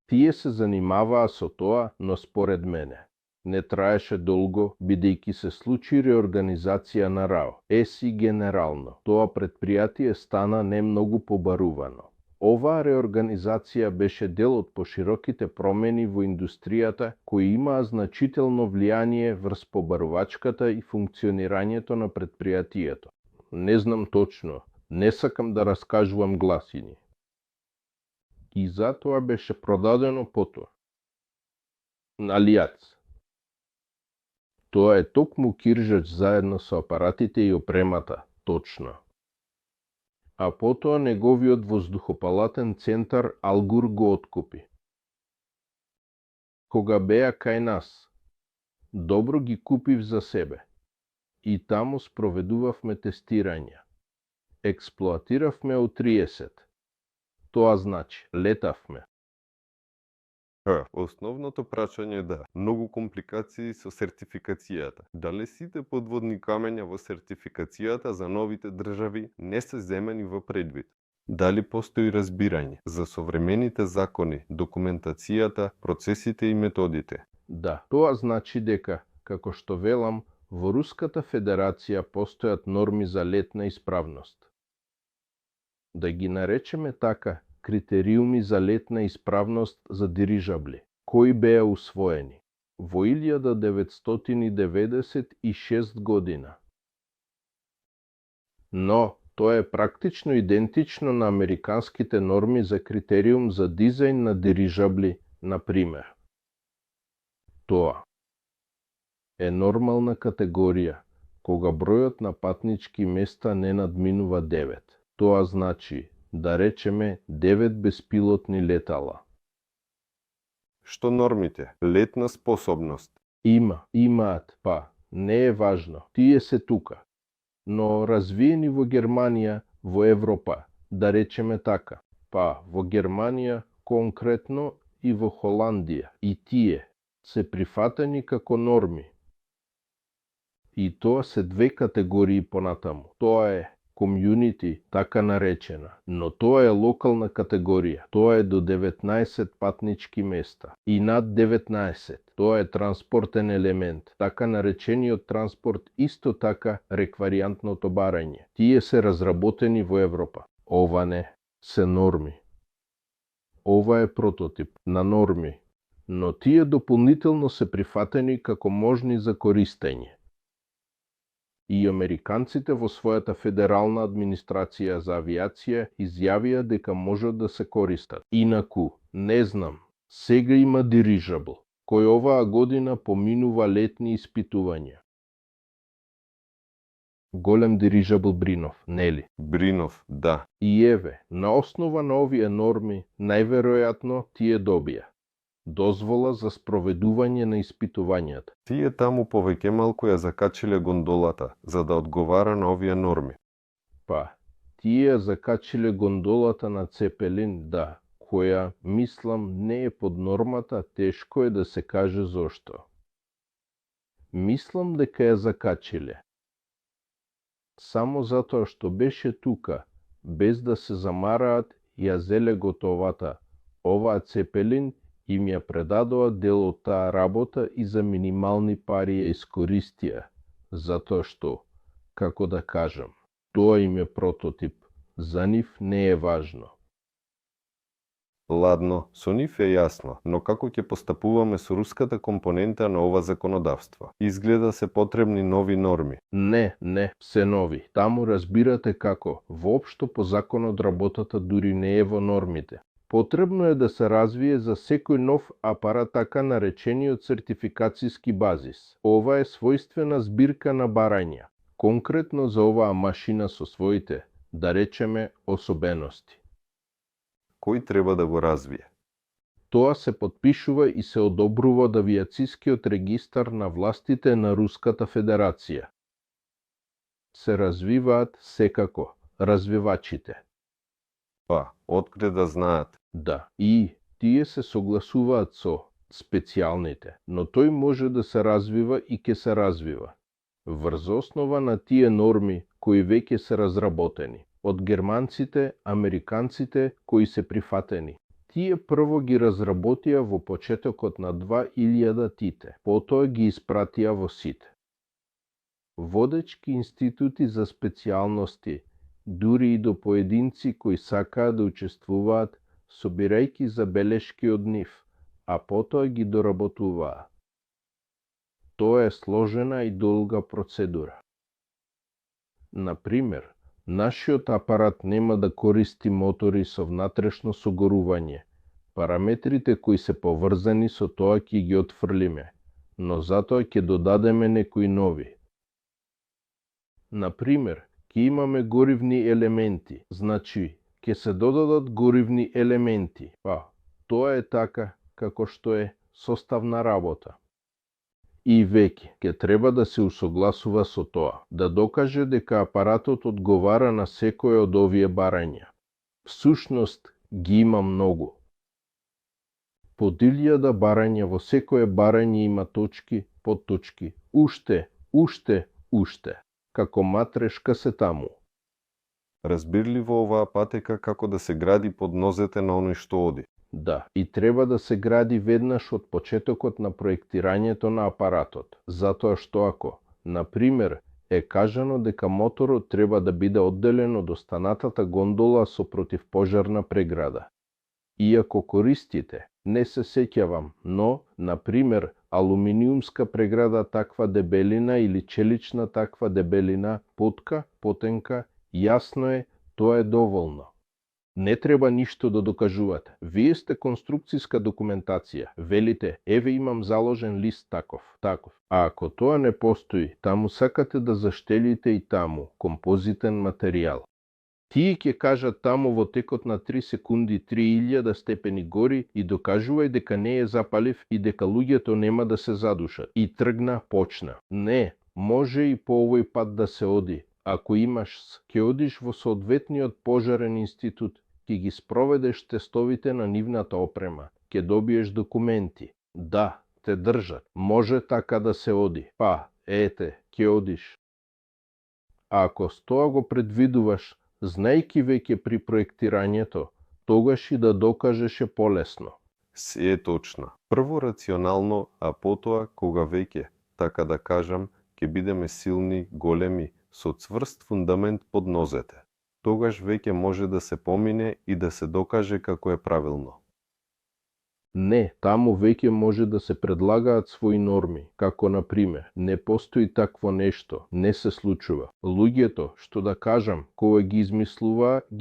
Тие се занимаваа со тоа, но според мене не траеше долго, бидејќи се случи реорганизација на РАО. ЕСИ генерално. Тоа предпријатие стана не многу побарувано. Оваа реорганизација беше дел од пошироките промени во индустријата кои имаа значително влијание врз побарувачката и функционирањето на предпријатието. Не знам точно, не сакам да раскажувам гласини. И затоа беше продадено потоа на Алијац. Тоа е токму киржач заедно со апаратите и опремата, точно. А потоа неговиот воздухопалатен центар Алгур го откупи. Кога беа кај нас, добро ги купив за себе. И таму спроведувавме тестирања. Експлоатиравме од 30. Тоа значи, летавме. Основното прашање е да, многу компликации со сертификацијата. Дали сите подводни камења во сертификацијата за новите држави не се земени во предвид? Дали постои разбирање за современите закони, документацијата, процесите и методите? Да, тоа значи дека, како што велам, во Руската Федерација постојат норми за летна исправност. Да ги наречеме така, критериуми за летна исправност за дирижабли, кои беа усвоени во 1996 година. Но, тоа е практично идентично на американските норми за критериум за дизајн на дирижабли, например. Тоа е нормална категорија, кога бројот на патнички места не надминува 9. Тоа значи, да речеме, 9 беспилотни летала. Што нормите? Летна способност. Имаат, па, не е важно, тие се тука. Но развиени во Германија, во Европа, да речеме така, па, во Германија конкретно и во Холандија, и тие се прифатени како норми. И тоа се две категории понатаму. Тоа е комјунити, така наречена, но тоа е локална категорија. Тоа е до 19 патнички места. И над 19, тоа е транспортен елемент, така наречениот транспорт, исто така рекваријантното барање. Тие се разработени во Европа. Ова не, се норми. Ова е прототип на норми, но тие дополнително се прифатени како можни за користење. И американците во својата федерална администрација за авиација изјавија дека можат да се користат. Инаку, не знам, сега има дирижабл, кој оваа година поминува летни испитувања. Голем дирижабл Бринов, нели? Бринов, да. И еве, на основа на овие норми, најверојатно тие добија дозвола за спроведување на испитувањата. Тие таму повеќе малку ја закачиле гондолата, за да одговара на овие норми. Па, тие закачиле гондолата на Цепелин, да, која, мислам, не е под нормата, тешко е да се каже зошто. Мислам дека ја закачиле. Само затоа што беше тука, без да се замараат, ја зеле готовата. Оваа Цепелин им ја предадоа дел од таа работа и за минимални пари ја искористија, затоа што, како да кажам, тоа им е прототип, за нив не е важно. Ладно, со нив е јасно, но како ќе постапуваме со руската компонента на ова законодавство? Изгледа се потребни нови норми. Не, се нови. Таму разбирате како, воопшто по законот работата дури не е во нормите. Потребно е да се развие за секој нов апарат така наречениот сертификацијски базис. Ова е својствена збирка на барања, конкретно за оваа машина со своите, да речеме, особености. Кој треба да го развие? Тоа се потпишува и се одобрува од авиацискиот регистар на властите на Руската Федерација. Се развиваат секако развивачите. Па, откаде да знаат? Да, и тие се согласуваат со специјалните, но тој може да се развива и ќе се развива. Врз основа на тие норми кои веќе се разработени од германците, американците кои се прифатени. Тие прво ги разработија во почетокот на 2000-тите, потоа ги испратија во СИД. Водечки институти за специјалности, дури и до поединци кои сакаат да учествуваат, собирајќи забелешки од нив, а потоа ги доработуваа. Тоа е сложена и долга процедура. Например, нашиот апарат нема да користи мотори со внатрешно согорување. Параметрите кои се поврзани со тоа ќе ги отфрлиме, но затоа ќе додадеме некои нови. Например, ќе имаме горивни елементи, значи ќе се додадат горивни елементи. Па, тоа е така како што е составна работа. И веќе ќе треба да се усогласува со тоа, да докаже дека апаратот одговара на секој од овие барања. Всушност ги има многу. По 1000 барања, во секое барање има точки, подточки, уште, како матрешка се таму. Разбирливо оваа патека како да се гради под нозете на оној што оди. Да, и треба да се гради веднаш од почетокот на проектирањето на апаратот, затоа што ако, например, е кажано дека моторот треба да биде одделен од останатата гондола со противпожарна преграда. Иако користите, не се сеќавам, но, например, алуминиумска преграда таква дебелина или челична таква дебелина, потенка, јасно е, тоа е доволно. Не треба ништо да докажувате. Вие сте конструкцијска документација. Велите, еве имам заложен лист таков. А ако тоа не постои, таму сакате да заштелите и таму композитен материјал. Тие ќе кажат таму во текот на 3 секунди 3000 степени гори и докажувај дека не е запалив и дека луѓето нема да се задушат. И тргна, почна. Не, може и по овој пат да се оди. Ако имаш, ќе одиш во соодветниот пожарен институт, ќе ги спроведеш тестовите на нивната опрема, ќе добиеш документи. Да, те држат, може така да се оди. Па, ете, ќе одиш. А ако с тоа го предвидуваш, знајки веќе при проектирањето, тогаш и да докажеш е полесно. Се е точно. Прво рационално, а потоа, кога веќе, така да кажам, ќе бидеме силни, големи, со цврст фундамент под нозете. Тогаш веќе може да се помине и да се докаже како е правилно. Не, таму веќе може да се предлагаат своји норми, како на пример, не постои такво нешто, не се случува. Луѓето, што да кажам, кога ги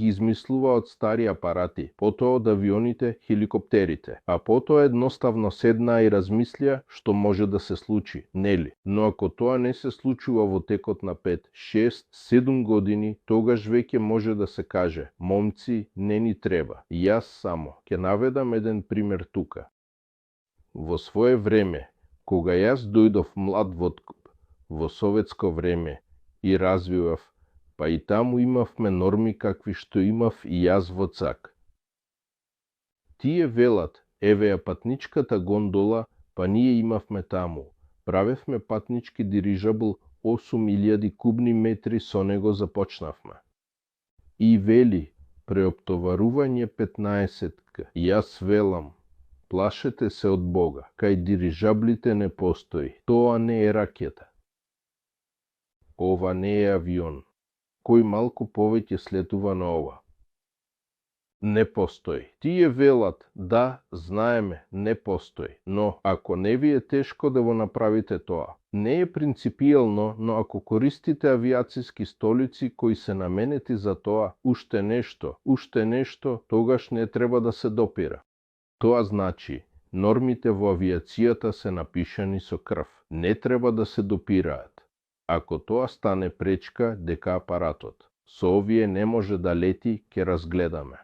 измислува од стари апарати, потоа од авионите, хеликоптерите, а потоа едноставно седнаа и размислија што може да се случи, нели? Но ако тоа не се случува во текот на 5, 6, 7 години, тогаш веќе може да се каже, момци, не ни треба. Јас само ќе наведам еден пример тука. Во свое време, кога јас дојдов млад во советско време и развивав, па и таму имавме норми какви што имав и јас во ЦАК. Тие велат, еве ја патничката гондола, па ние имавме таму. Правевме патнички дирижабл 8000 кубни метри, со него започнавме. И вели, преоптоварување 15-ка. Јас велам, плашете се од Бога, кај дирижаблите не постои. Тоа не е ракета. Ова не е авион. Кој малку повеќе слетува на ова? Не постои. Тие велат, да, знаеме, не постои. Но, ако не ви е тешко да го направите тоа, не е принципијално, но ако користите авиациски столици кои се наменети за тоа, уште нешто, тогаш не треба да се допира. Тоа значи, нормите во авиацијата се напишани со крв. Не треба да се допираат. Ако тоа стане пречка дека апаратот со овие не може да лети, ќе разгледаме.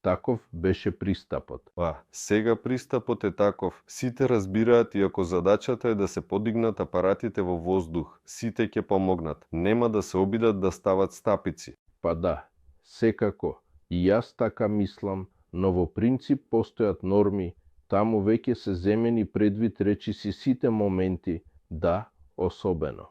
Таков беше пристапот. Сега пристапот е таков. Сите разбираат и ако задачата е да се подигнат апаратите во воздух, сите ќе помогнат. Нема да се обидат да стават стапици. Па да, секако. И јас така мислам, но во принцип постојат норми, таму веќе се земени предвид речиси сите моменти, да, особено.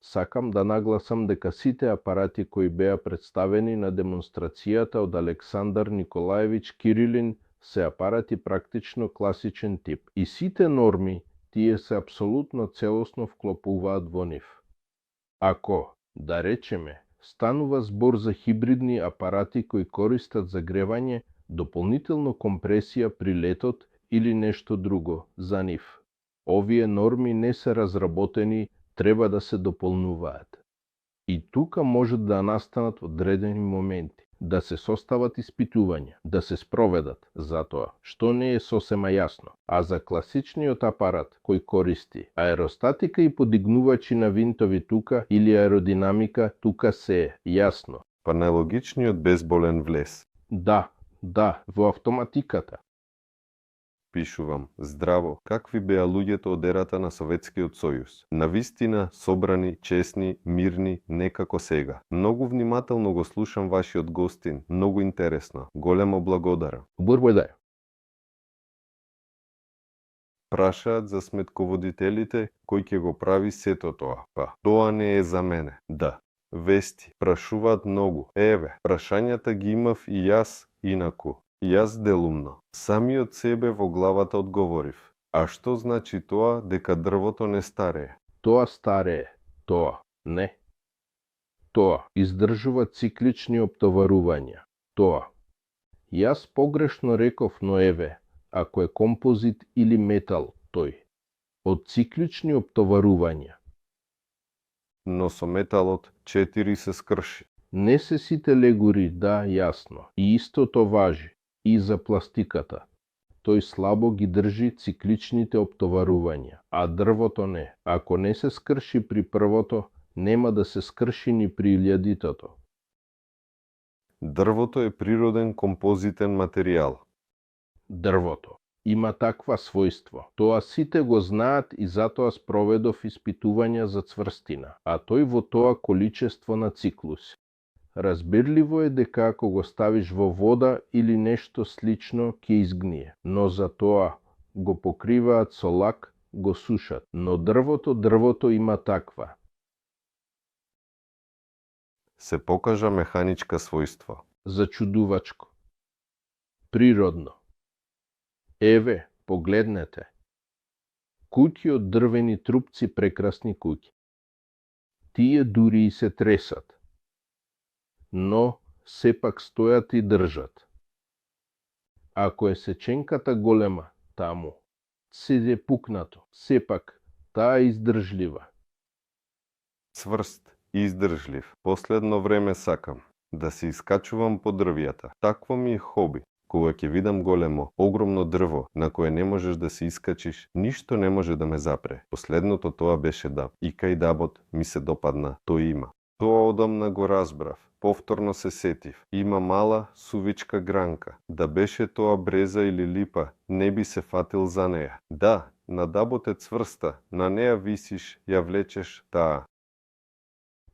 Сакам да нагласам дека сите апарати кои беа представени на демонстрацијата од Александар Николаевич Кирилин се апарати практично класичен тип. И сите норми, тие се апсолутно целосно вклопуваат во нив. Ако, да речеме, станува збор за хибридни апарати кои користат загревање, дополнително компресија при летот или нешто друго за нив, овие норми не се разработени, треба да се дополнуваат. И тука може да настанат одредени моменти, да се состават испитувања, да се спроведат затоа, што не е сосема јасно. А за класичниот апарат кој користи аеростатика и подигнувачи на винтови тука или аеродинамика, тука се е јасно. Па најлогичниот безболен влез. Да, во автоматиката. Пишувам, здраво, какви беа луѓето од ерата на Советскиот сојуз. Навистина, собрани, чесни, мирни, некако сега. Многу внимателно го слушам вашиот гостин, многу интересно. Големо благодарам. Бурбојдај. Прашаат за сметководителите кој ќе го прави сето тоа. Па, тоа не е за мене. Да. Вести, прашуваат многу. Еве, прашањата ги имав и јас инаку. Јас делумно. Самиот себе во главата одговорив. А што значи тоа дека дрвото не старее? Тоа старее, тоа не. Тоа издржува циклични оптоварувања. Тоа. Јас погрешно реков, но еве, ако е композит или метал, тој. Од циклични оптоварувања. Но со металот 4 се скрши. Не се сите легури, да, јасно. И истото важи и за пластиката. Тој слабо ги држи цикличните оптоварувања, а дрвото не. Ако не се скрши при првото, нема да се скрши ни при илјадитото. Дрвото е природен композитен материјал. Дрвото има таква својство. Тоа сите го знаат и затоа спроведов испитувања за цврстина, а тој во тоа количество на циклуси. Разбирливо е дека ако го ставиш во вода или нешто слично ќе изгние, но за тоа го покриваат со лак, го сушат, но дрвото има таква. Се покажа механичка својства. Зачудувачко. Природно. Еве, погледнете. Куќи од дрвени трупци, прекрасни куќи. Тие дури и се тресат. Но сепак стојат и држат. Ако е сеченката голема, таму, седе пукнато, сепак, таа е издржлива. Цврст, издржлив. Последно време сакам да се искачувам по дрвјата. Такво ми е хоби. Кога ќе видам големо, огромно дрво на кое не можеш да се искачиш, ништо не може да ме запре. Последното тоа беше даб. И кај дабот ми се допадна, тој има. Тоа одамна го разбрав. Повторно се сетив. Има мала, сувичка гранка. Да беше тоа бреза или липа, не би се фатил за неја. Да, на дабот е цврста, на неја висиш, ја влечеш таа.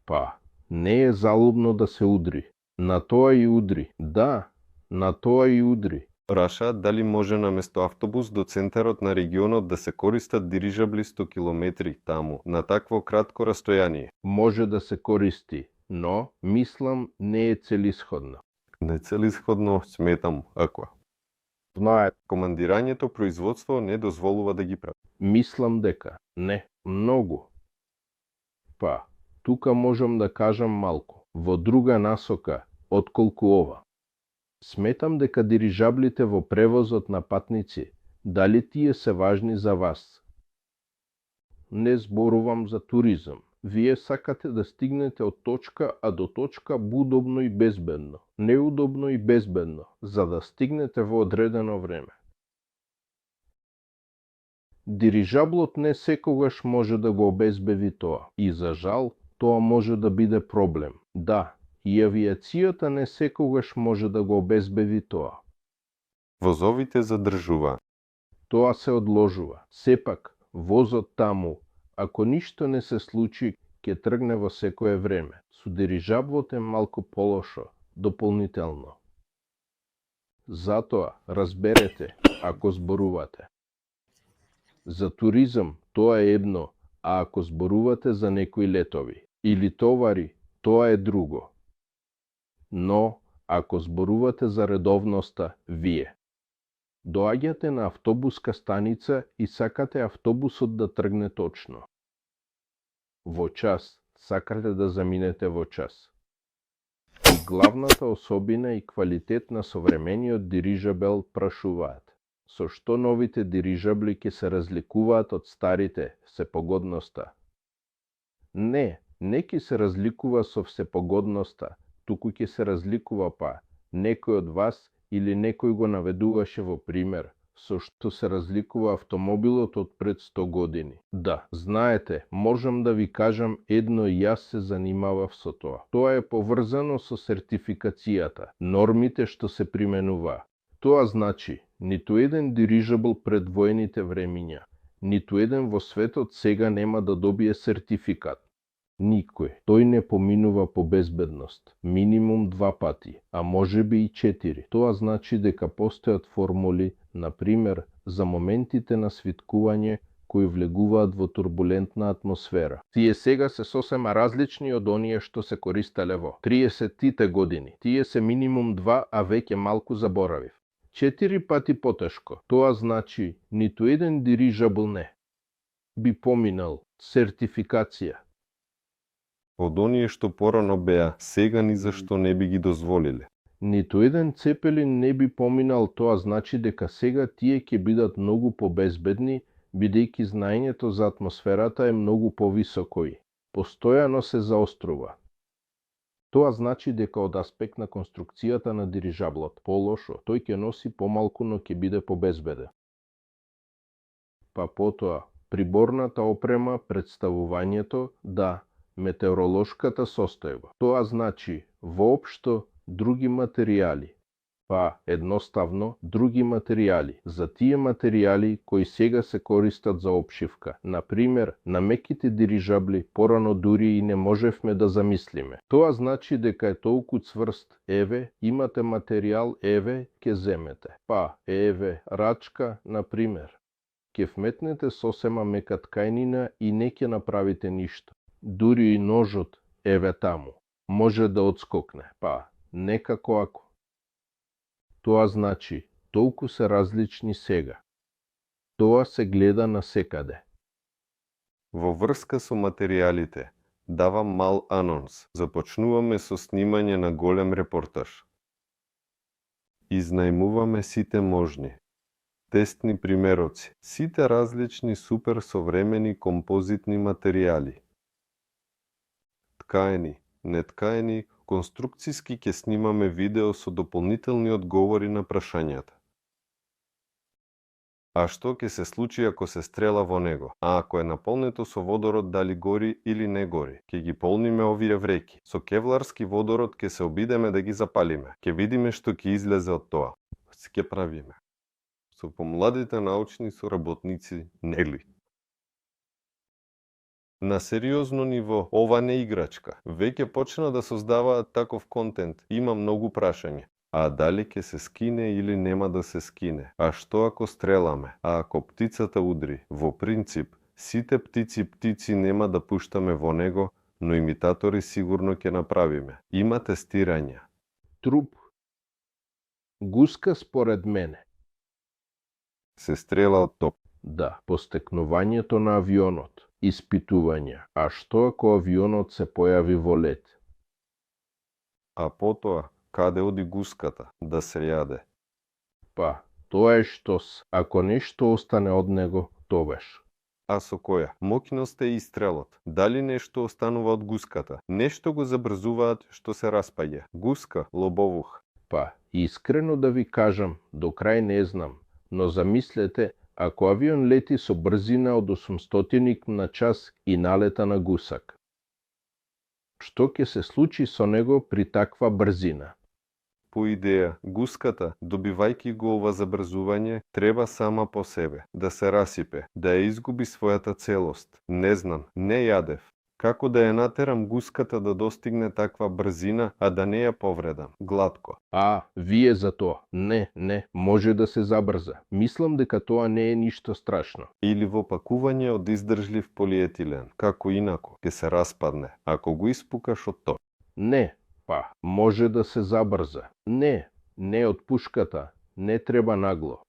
Па, не е залудно да се удри. На тоа и удри. Да, на тоа и удри. Прашаат дали може наместо автобус до центарот на регионот да се користат дирижабли 100 километри таму, на такво кратко растојание. Може да се користи, но, мислам, не е целисходно. Не целисходно сметам, ако. Знаете, Командирањето производство не дозволува да ги прави. мислам дека не, многу. Па, тука можам да кажам малку, во друга насока, отколку ова. Сметам дека дирижаблите во превозот на патници, дали тие се важни за вас? Не зборувам за туризам. Вие сакате да стигнете од точка А до точка Б удобно и безбедно, неудобно и безбедно, за да стигнете во одредено време. Дирижаблот не секогаш може да го обезбеди тоа и за жал тоа може да биде проблем. Да, и авиацијата не секогаш може да го обезбеди тоа. Возовите задржуваат. Тоа се одложува. Сепак, возот таму, ако ништо не се случи, ќе тргне во секое време. Со дирижаблот е малку полошо, дополнително. Затоа, разберете, ако зборувате. За туризам, тоа е едно, а ако зборувате за некои летови или товари, тоа е друго. Но, ако зборувате за редовноста, вие доаѓате на автобуска станица и сакате автобусот да тргне точно. Во час, сакате да заминете во час. И главната особина и квалитет на современиот дирижабел прашуваат. Со што новите дирижабли ќе се разликуваат од старите, всепогодноста? Не ќе се разликува со всепогодноста, туку ќе се разликува некој од вас или некој го наведуваше во пример, со што се разликува автомобилот од пред 100 години. Да, знаете, можам да ви кажам едно и јас се занимавав со тоа. Тоа е поврзано со сертификацијата, нормите што се применува. Тоа значи, ниту еден дирижабл пред воените времиња, ниту еден во светот сега нема да добие сертификат. Никој. Тој не поминува по безбедност. Минимум 2 пати, а можеби и 4. Тоа значи дека постојат формули, например, за моментите на свиткување кои влегуваат во турбулентна атмосфера. Тие сега се сосема различни од оние што се користеле во 30-тите години. Тие се минимум 2, а веќе малку заборавив. 4 пати потешко. Тоа значи ниту еден дирижабл не би поминал сертификација. Од оние што порано беа, сега ни зашто не би ги дозволиле. Ниту еден цепелин не би поминал, тоа значи дека сега тие ќе бидат многу побезбедни, бидејќи знаењето за атмосферата е многу повисоко и постојано се заострува. Тоа значи дека од аспект на конструкцијата на дирижаблот, полошо, тој ќе носи помалку, но ќе биде побезбеден. Па потоа, приборната опрема, представувањето, да, метеоролошката состојба. Тоа значи, воопшто, други материјали. Па, едноставно, други материјали. За тие материјали кои сега се користат за опшивка. Например, на меките дирижабли порано дури и не можевме да замислиме. Тоа значи дека е толку цврст, еве, имате материјал, еве, ке земете. Па, еве, рачка, например. Ке вметнете сосема мека ткајнина и не ке направите ништо. Дури и ножот, еве таму, може да одскокне. Па, некако ако. Тоа значи, толку се различни сега. Тоа се гледа насекаде. Во врска со материјалите, давам мал анонс. Започнуваме со снимање на голем репортаж. Изнајмуваме сите можни. Тестни примероци. Сите различни супер современи композитни материјали. Ткаени, неткаени, конструкциски ќе снимаме видео со дополнителни одговори на прашањата. А што ќе се случи ако се стрела во него? А ако е наполнето со водород, дали гори или не гори? Ќе ги полниме овие вреки. Со кевларски водород ќе се обидеме да ги запалиме. Ќе видиме што ќе излезе од тоа. Ќе правиме. Со помладите научни соработници, нели? На сериозно ниво, ова не играчка. Веќе почна да создаваат таков контент. Има многу прашања. А дали ќе се скине или нема да се скине? А што ако стреламе? А ако птицата удри? Во принцип, сите птици нема да пуштаме во него, но имитатори сигурно ќе направиме. Има тестирања. Труп. Гуска според мене. Се стрела од топ. Да, постекнувањето на авионот. Испитувања. А што ако авионот се појави во лет? А потоа, каде оди гуската? Да се јаде. Па, тоа е штос. Ако нешто остане од него, тогаш. А со која? Моќност е и стрелот. Дали нешто останува од гуската? Нешто го забрзуваат што се распаѓа. Гуска, лобовух. Па, искрено да ви кажам, до крај не знам, но замислете, ако авион лети со брзина од 800 на час и налета на гусак. Што ќе се случи со него при таква брзина? По идеја, гуската, добивајќи го ова забрзување, треба сама по себе да се расипе, да ја изгуби својата целост. Не знам, не јадев. Како да ја натерам гуската да достигне таква брзина, а да не ја повредам? Глатко. Вие за тоа. Не, може да се забрза. Мислам дека тоа не е ништо страшно. Или во пакување од издржлив полиетилен, како инако, ќе се распадне, ако го испукаш од тоа. Не, може да се забрза. Не од пушката, не треба нагло.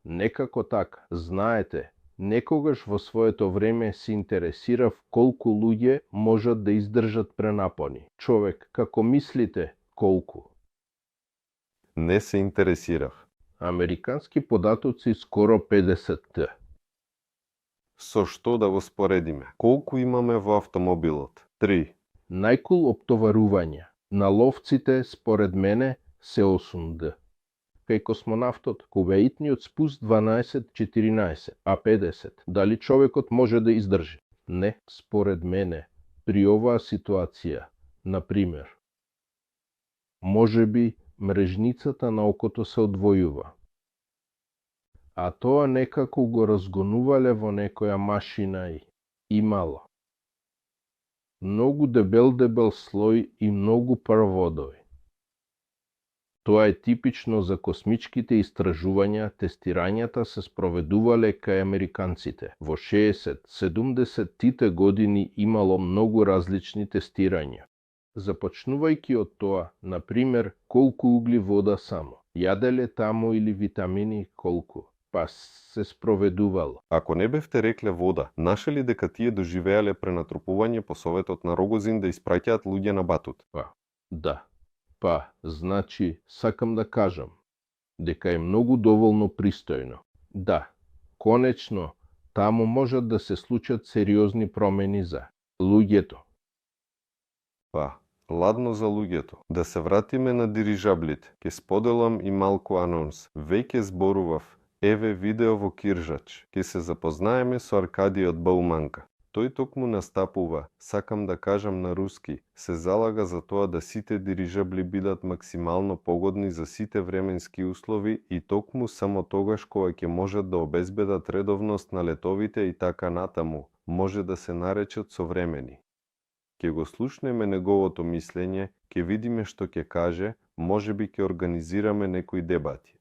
Некако така, знаете, некогаш во своето време се интересирав колку луѓе можат да издржат пренапони. Човек, како мислите, колку? Не се интересирав. Американски податоци скоро 50. Со што да го споредиме? Колку имаме во автомобилот? 3. Најкул оптоварувања на ловците, според мене, се 8D. Кај космонавтот, кубеитниот спуст 12-14, а 50. Дали човекот може да издржи? Не, според мене, при оваа ситуација, например. Можеби мрежницата на окото се одвојува. А тоа некако го разгонувале во некоја машина и мало. Многу дебел слој и многу проводови. Тоа е типично за космичките истражувања, тестирањата се спроведувале кај американците. Во 60-70-тите години имало многу различни тестирања. Започнувајќи од тоа, например, колку угли вода само, јаделе таму или витамини колку, се спроведувало. Ако не бевте рекле вода, нашали дека тие доживеале пренатрупување по советот на Рогозин да испраќаат луѓе на Батут? Да. Значи, сакам да кажам, дека е многу доволно пристојно. Да, конечно, таму можат да се случат сериозни промени за луѓето. Ладно за луѓето. Да се вратиме на дирижаблите. Ке споделам и малку анонс. Веќе зборував. Еве видео во Киржач. Ке се запознаеме со Аркадиј од Бауманка. Тој токму настапува, сакам да кажам на руски, се залага за тоа да сите дирижабли бидат максимално погодни за сите временски услови и токму само тогаш кога ќе можат да обезбедат редовност на летовите и така натаму, може да се наречат современи. Ке го слушнеме неговото мислење, ке видиме што ќе каже, можеби ќе организираме некои дебати.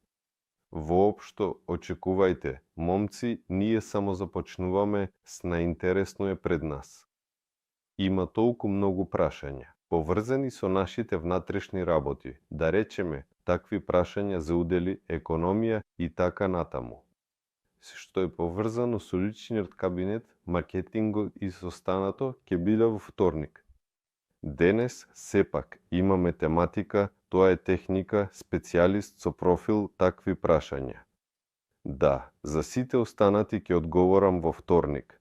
Воопшто, очекувајте, момци, ние само започнуваме, с најинтересно е пред нас. Има толку многу прашања, поврзани со нашите внатрешни работи, да речеме, такви прашања за удели, економија и така натаму. Се што е поврзано со личниот кабинет, маркетингот и со останато, ќе биде во вторник. Денес, сепак, имаме тематика, тоа е техника, специјалист со профил такви прашања. Да, за сите останати ќе одговорам во вторник.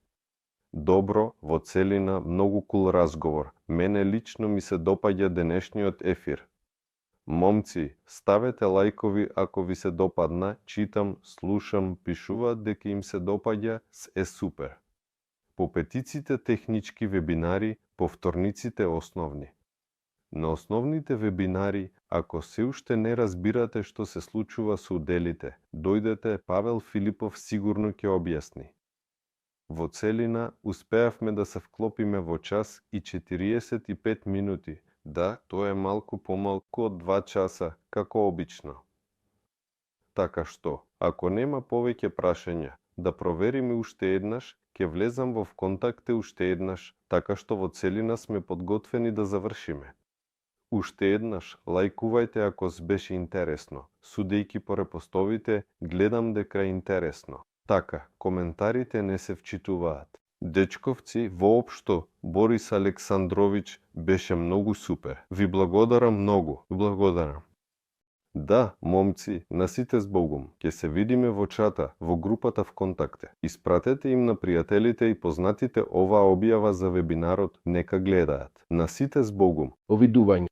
Добро, во целина, многу кул разговор. Мене лично ми се допаѓа денешниот ефир. Момци, ставете лајкови ако ви се допадна, читам, слушам, пишуваат дека им се допаѓа, е супер. По петиците технички вебинари, по вторниците основни. На основните вебинари, ако се уште не разбирате што се случува со уделите, дојдете, Павел Филипов сигурно ќе објасни. Во целина, успеавме да се вклопиме во час и 45 минути. Да, тоа е малку помалку од 2 часа, како обично. Така што, ако нема повеќе прашања, да провериме уште еднаш, ќе влезам во контакте уште еднаш, така што во целина сме подготвени да завршиме. Уште еднаш, лајкувајте ако беше интересно. Судејќи по репостовите, гледам дека е интересно. Така, коментарите не се вчитуваат. Дечковци, воопшто, Борис Александрович беше многу супер. Ви благодарам многу. Благодарам. Да, момци, на сите збогум. Ќе се видиме во чата, во групата ВКонтакте. Испратете им на пријателите и познатите оваа објава за вебинарот, нека гледаат. На сите збогум. Овидување.